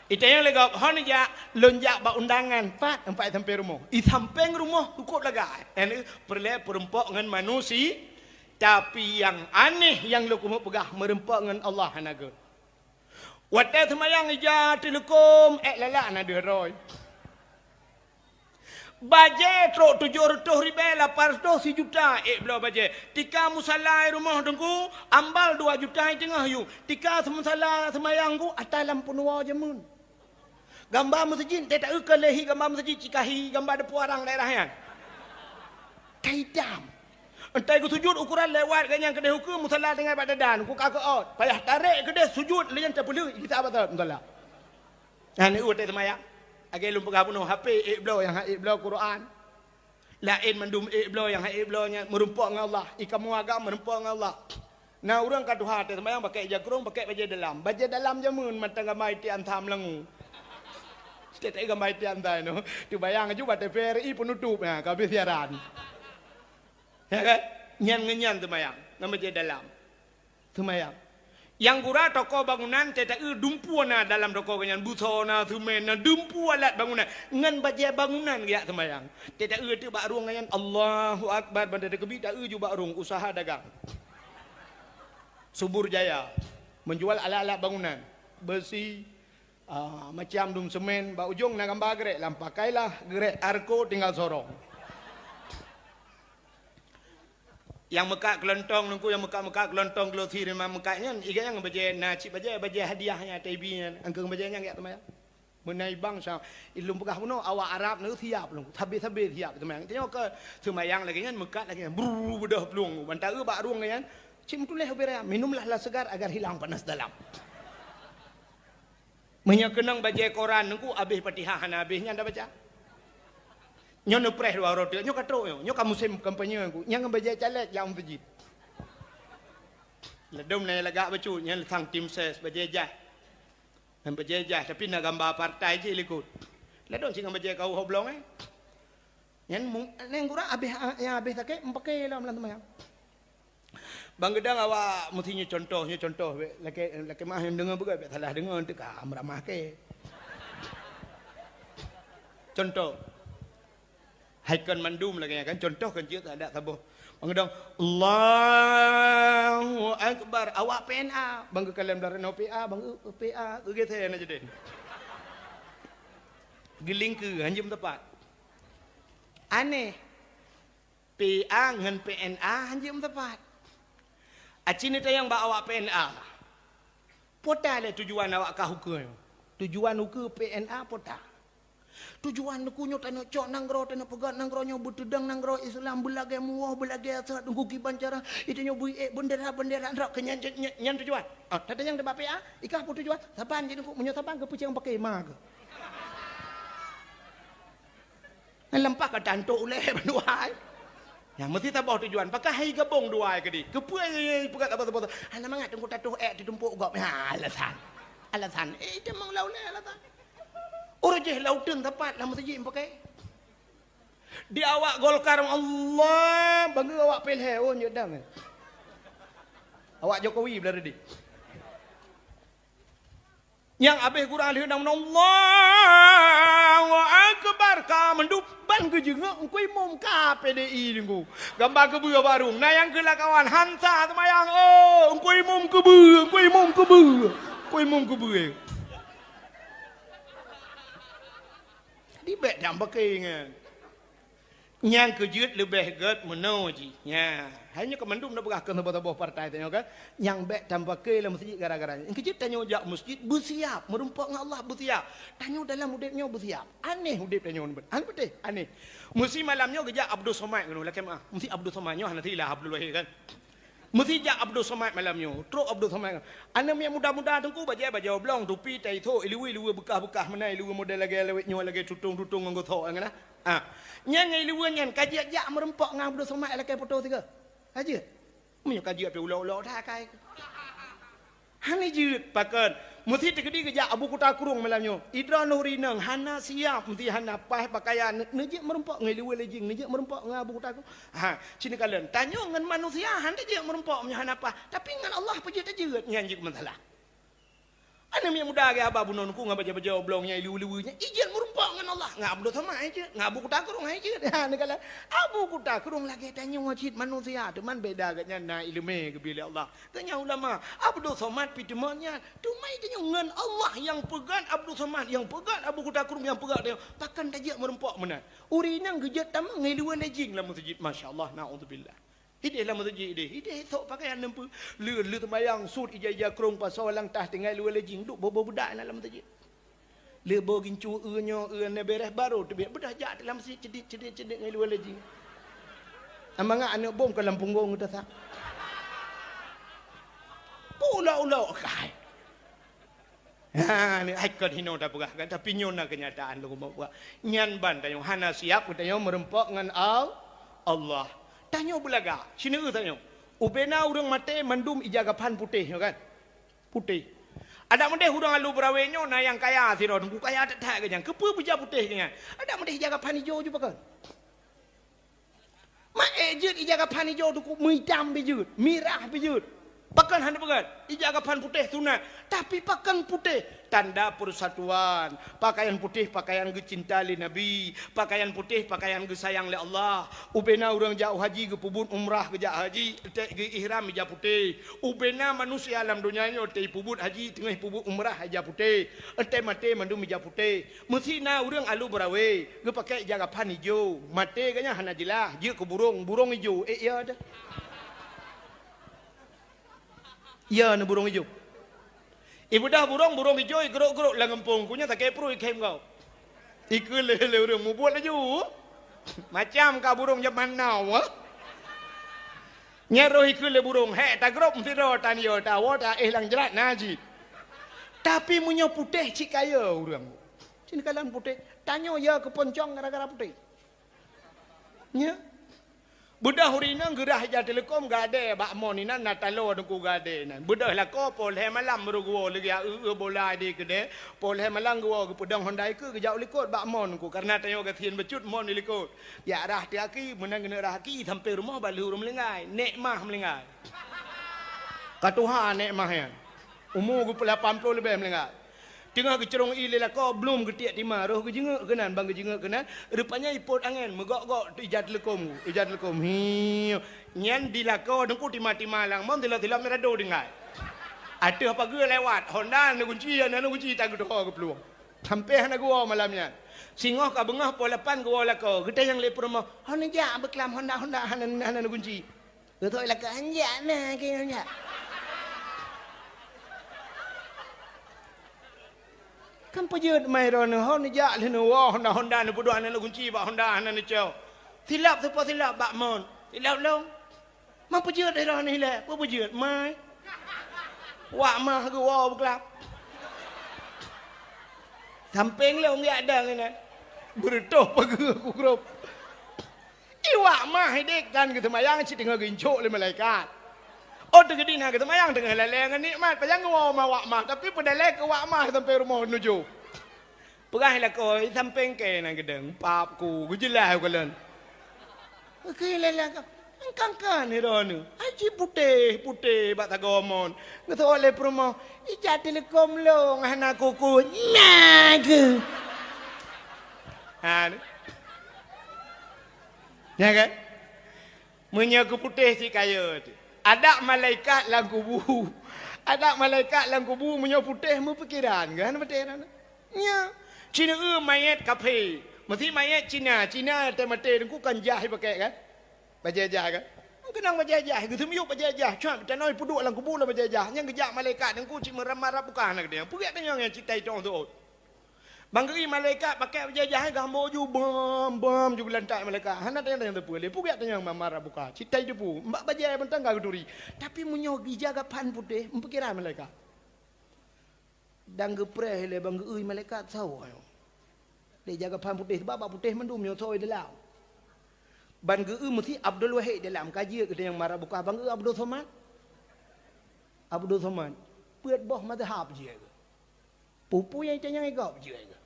Itanyong lé gob, "Hon jak, lôn jak bak undangan, pat?" "Pat sampéng rumoh." "I sampéng rumoh, cukôp lagak." Nyan peureulée peurumpok ngon manusia, tapi nyang aneh nyang lôn keumeung peugah meurumpok ngon Allah hana gét. Watée seumayang ija teuleukom, ék lalak na deuh droe. Bajée trok tujoh reutôh ribée, lapan reutôh, sijuta ék bloe bajée. Tika musala i rumoh teungku, ambal dua juta i teungoh yum. Tika musala seumayang ku, ata lam peunuwoe jameun. Gamba meuseujid, teuta-eu ka lé hi gamba meuseujid, cikahi gamba deupue arang daerah nyan. Ka itam. Entai geusujut ukuran lewat geuh nyan keudeh ukeue musala tinggai bak dadan, ku ka keuot. Payah tarek keudeh sujut lé nyan tapeuleueh gisa batat musala. Nyan watée seumayang. Lagée lôn peugah bunoe, H P ék bloe nyang hana ék bloe Quran. Laén mandum ék bloe nyang hana ék bloe nyan meurumpok ngon Allah. I kamoe agam meurumpok ngon Allah. Na ureuëng ka tuha teuh seumayang pakai ija krong, pakai bajée dalam. Bajée dalam jameun mantong gamba iték ansa meulangue. Teuta-eu gamba iték ansa nyoe. Teubayang aju bak T V R I peunutôp, ha, ka habéh siaran. Ya kan? Nyan ngon nyan seumayang, ngon bajée dalam. Seumayang. Nyang gura toko bangunan, teuta-eu dumpeue na dalam toko geuh nyan, busoe na, seumén na, dumpeue alat bangunan. Ngon bajée bangunan geujak seumayang. Teuta-eu teuk bak rueng geuh nyan, Allahu Akbar, ban teukeubit ta-eu ju bak rueng, usaha dagang. Subur Jaya, menjual alat-alat bangunan, beusi, ah, macam dum semen, bak ujong na gamba geurék, lam pakailah geurék Arco tinggal sorong. Nyang meukat keulontong nungku, nyang meukat-meukat keulontong glosi rimang meukat nyan, iga nyang bajée na cit bajée, bajée hadiah nyan, T V nyan, angkeueng bajée nyan geujak seumayang. Meunan i bangsa, ilôn peugah bunoe, awak Arab nyoe siap lom, sabe-sabe siap seumayang. Tanyoe keu seumayang lagée nyan, meukat lagée nyan, brrr, beudôh plueng. Ban ta-eu bak rueng nyan, cit meutuléh ubé raya, "Minumlah lah segar agar hilang panas dalam." Meunyoe keunong bajée koran nungku, abéh Fatihah hana abéh nyan tabaca. Nyoe neupreh dua uroe teuk, nyoe ka trok nyoe, nyoe ka musém kampanye nungku. Nyang bajée caleg jak meuseujid. Ladôm na lagak bacut, nyan sang tim ses bajée jaih. Nyan bajée jaih, tapi na gamba partai jih likot. Ladôm cit ngon bajée kahu hoblong, eh. Nyan mu-, nyan gura abéh, nyang abéh sakét, meupaké lom lam seumayang. Ban geudong awak meusti nyoe contoh, nyoe contoh, bék lakée, lakée meuah nyang deungoe beugét, bék salah deungoe, teuka meuramah kée. Contoh. Hai kon mandum lagée nyan kan, contoh kan jeuet adak saboh. Ban geudong, "Allahu Akbar," awak P N A, ban geukalon bak renoe P A, ban geu-, P A, geugeusé na jadi. Geulingkeue, hanjeuet meutepat. Aneh. P A ngon P N A hanjeuet meusapat. Aci neutanyong bak awak P N A. Peue ta lé tujuan awak kah ukeue? Tujuan ukeue P N A peue ta? Tujuan ukeue nyoe taneuk cok nanggroe, taneuk peugöt nanggroe nyoe beuteudong nanggroe Islam, beulagèe muwoh, beulagèe asat, ukeue kiban cara, itanyoe beuék bendera-bendera, nrok keu nyan, nyan, nyan tujuan. Ah, tatanyong bak P A, i kah peue tujuan? Saban jih ukeue, meunyoe saban geupeucang paké ma keuh. Nyan lampah ka tantok ulèe bandua hai. Nyan meusti saboh tujuan. Pakon hai gabong dua hai keudéh? Keupeue peugah saboh-saboh? Hana mangat teungku tatoh ék teutumpok gob. Ha, alasan. Alasan. Eh, itu memang lau lé alasan. Ureueng jih lau teun sapat lam meuseujid pakai. Di awak Golkar, Allah, bangga awak P L H, oh, nyodang. Awak Jokowi belah tadi. Nyang abéh gurang lheueh nang meunoe, Allahu Akbar, ka mandum ban geujeungok Teungku Imum ka P D I Teungku. Gamba keubeue barong, na nyang keu lakawan, han sa seumayang, oh, Teungku Imum keubeue, Teungku Imum keubeue, Teungku Imum keubeue. Jadi bèk tampakée nyan. Nyang keujeuet leubeh gèt meunoe jih. Nya, hai nyoe keu mandum na peugah keu saboh-saboh partai tanyoe kan. Nyang bèk tampakée lam meuseujid gara-gara nyan. Nyang keujeuet tanyoe jak meuseujid beusiap, meurumpok ngon Allah beusiap. Tanyoe dalam udép nyoe beusiap. Aneh udép tanyoe nyoe. Aneh beutôi, aneh. Meusi malam nyoe geujak Abdul Somad keunoe, lakèe meu'ah. Meusi Abdul Somad nyoe hana silah Abdul Wahid kan. Meusi jak Abdul Somad malam nyoe. Trok Abdul Somad. Aneuk miet muda-muda teungku bajèe bajèe oblong, tupi tai thok, iluweue-iluweue beukah-beukah meunan, iluweue model lawét nyoe lagèe tutong-tutong ngon gosok nyan nah. Ah. Nyan nyang iluweue nyan ka jeuet jak meurumpok ngon Abdul Somad lakèe poto sigoe. Ka jeuet. Meunyoe ka jeuet pih ulok-ulok that akai. Hana jeuet pakon. Meusi teukeudi geujak Abu Kuta Krueng malam nyoe. Idroeneuh rineueng hana siap, meusi hana paih pakaian. Neujeuet meurumpok ngon iluweue lejing, neujeuet meurumpok ngon Abu Kuta Krueng. Ha, ci neukalon. Tanyoe ngon manusia han tajeuet meurumpok meunyoe hana paih, tapi ngon Allah peue jeuet tajeuet nyan jeuet meusalah. Aneuk miet muda geuhaba bunoe nuku ngon bajèe-bajèe oblong nyang iluweue-luweue nyan, ijeuet meurumpok ngon Allah. Ngon Abdul Somad hai jeuet, ngon Abu Kuta Krueng hai jeuet. Ha, neukalon. Abu Kuta Krueng lagèe tanyoe cit manusia, teuma beda geuhnyan na ileumèe geubri lé Allah. Geuhnyan ulama, Abdul Somad pih teuma nyan. Teuma tanyoe ngon Allah nyang peugöt Abdul Somad, nyang peugöt Abu Kuta Krueng, nyang peugöt tanyoe. Pakon tajeuet meurumpok meunan. Ureueng inong geujeuet tamong ngon iluweue lejing lam meuseujid. Masya Allah, naudzubillah. Idéh lam meuseujid idéh. Idéh sok pakaian neumpeue. Lheueh, lheueh seumayang sut ija-ija krông pasoe lam tah tinggai iluweue lejing. Duek boh-boh beudak lam meuseujid. Lheueh boh gincu eu nyoe, eu na bèrèh barô teubiet. Beudôh jak lam meuseujid ceudik-ceudik-ceudik ngon iluweue lejing. Amangat aneuk bom ka lam punggong geuh tasak. Peulok-ulok kai. Ha, ni hai kon hinoe tapeugah kan, tapi nyoe na keunyataan lôn keumeung peugah. Nyan ban tanyoe hana siap geutanyoe meurumpok ngon Al-, Allah. Tanyoe beulagak, sineuk tanyoe. Ubena ureueng maté mandum ija gaphan putéh nyoe kan? Putéh. Adak meudeh ureueng alu beurawé nyoe na nyang kaya sidroe teungku, kaya that-that geuhnyan. Keupeue beuja putéh geuhnyan? Adak meudeh ija gaphan ijo ju pakon. Mak ék jeuet ija gaphan ijo teungku, meuitam pih jeuet, mirah pih jeuet. Pakon hana peugöt, ija gaphan putéh sunat, tapi pakon putéh tanda persatuan. Pakaian putéh pakaian geucinta lé Nabi, pakaian putéh pakaian geusayang lé Allah. Ubena ureueng jak haji geupeubuet umrah geujak haji, teuh geuihram ija putéh. Ubena manusia lam donya nyoe teuh peubuet haji teungoh peubuet umrah ija putéh. Teuh maté mandum ija putéh. Meusi na ureueng alu beurawé, geupakè ija gaphan ijo. Maté geuhnyan hana jeulaih, jeuet keu burông, burông ijo. Eh, iya deh. Iya, na burông ijo. Ibeudôh burông, burông ijo, igrôp-grôp lam gampông. Ku nyan sakét pruet ikhém gob. Ikeue lé, lé ureueng mubuet laju. Macam ka burông jameun now, eh. Nyan roh ikeue lé burông, hék tagrôp sidroe tan yo, tawoe taéh lam jrat na jih. Tapi meunyoe putéh cit kaya ureueng. Cit kalon putéh, tanyoe ya keuponcong gara-gara putéh. Nya. Beudôh ureueng inong geurah ija teuleukom gadée bak mon inan na taloe teungku gadée inan. Beudôh lakoe poh lhée malam baru geuwoe lagée eu-eu bola di keudée. Poh lhée malam geuwoe geupeudong honda ikeue geujak u likot bak mon teungku. Kareuna tanyoe gasien bacut mon di likot. Jak rah teuh aki, meunan keuneuk rah aki sampoe rumoh bak lheueh ureueng meuninggai. Nek mah meuninggai. Ka tuha nek mah nyan. Umu geupeulapan ploh leubeh meuninggai. Teungoh geucurông ié lé lakoe, blom geutiek tima, roh geujeungeuk keunan, ban geujeungeuk keunan, rupanya ipot angén, meugok-gok ija teuleukom, ija teuleukom. Hiu. Nyan di lakoe teungku tima-tima lam mon, tilom-tilom mirado tinggai. Ateueh pageue lewat, honda neugunci, ya neugunci, tageutoho geuplueng. Sampai hana geuwoe malam nyan. Singoh ka beungoh poh lapan geuwoe lakoe. Geutanyong lé peurumoh, "Ho neujak beuklam honda-honda hana, hana neugunci?" Geutanyong lakoe, "Hanjak na keu hanjak." Kan peujeuet mai droeneuh, ho neujak lé neuwoe honda-honda neupeuduek hana neugunci bak honda hana neucok. Silap teupeue silap bak mon. Silap lom. Meupeujeuet di droeneuh ilée, peue peujeuet mai. Wak mah geuwoe beuklab. Sampéng lé unggiak dang inan. Beureutoh pageue ku grob. Iwak mah idék dan geuseumayang cit teungoh geuincok lé malaikat. Oh, teugeuti na geuseumayang teungoh lalée ngon nikmat. Pajan geuwoe ma wak mah, tapi peudalée keu wak mah sampai rumoh nujoh. Peugah lakoe, sampéng kée na geudong, pap ku, geujeulaih u kalon. Oke, lala ka. Engkangkan droeneuh. Aji putéh-putéh bak sagoe mon. Geuseuôt lé peurumoh. Ija teuleukom long hana kuku. Nah, ke. Ha, ni. Ya kan? Meunyoe keu putéh cit kayée teuh. Adak malaikat lam kubu. Adak malaikat lam kubu meunyoe putéh meupikeran. Kan beutôi kan? Nya, Cina eu manyét kaphé. Meusi manyét Cina, Cina teumaté deungku kan jah ipakék kan? Bajée jah kan? Keunong bajée jah, geuseumiyueb bajée jah, cok tanoh peuduek lam kubu lam bajée jah. Nyang geujak malaikat deungku cit meurab-marab buka na geude. Peugét tanyong nyang citai tong teuôt. Bang geuié malaikat pakék bajée jah, geuhambo ju bam bam ju geulantak malaikat. Hana tanyong-tanyong teupeue lé. Peugét tanyong marab buka. Citai teupeue. Mbak bajée mantong ka geuturi. Tapi meunyoe gija gapan putéh, meupikiran malaikat. Dan geupreh lé bang geuié malaikat sawoe. Dek jaga paham putéh, sebab bak putéh mandum nyoe sawoe dalam. Ban geuié meusi Abdul Wahid dalam, ka jeuet geutanyoe marab buka bang geuié Abdul Somad. Abdul Somad. Peuet boh mazhab jeuet geuh. Peue-peue nyang tanyong igop jeuet geuh.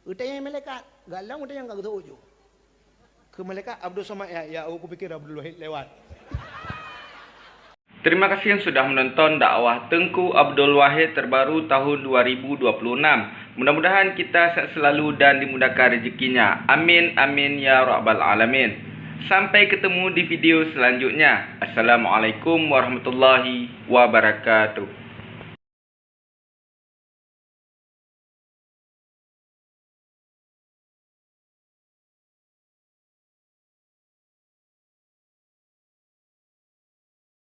Geutanyong malaikat, galong geutanyong ka geuseuôt ju. Keu malaikat Abdul Somad ya, ya, aku pikir Abdul Wahid lewat. Terima kasih yang sudah menonton dakwah Teungku Abdul Wahid terbaru tahun dua ribu dua puluh enam. Mudah-mudahan kita sehat selalu dan dimudahkan rezekinya. Amin, amin, ya rabbal alamin. Sampai ketemu di video selanjutnya. Assalamualaikum warahmatullahi wabarakatuh.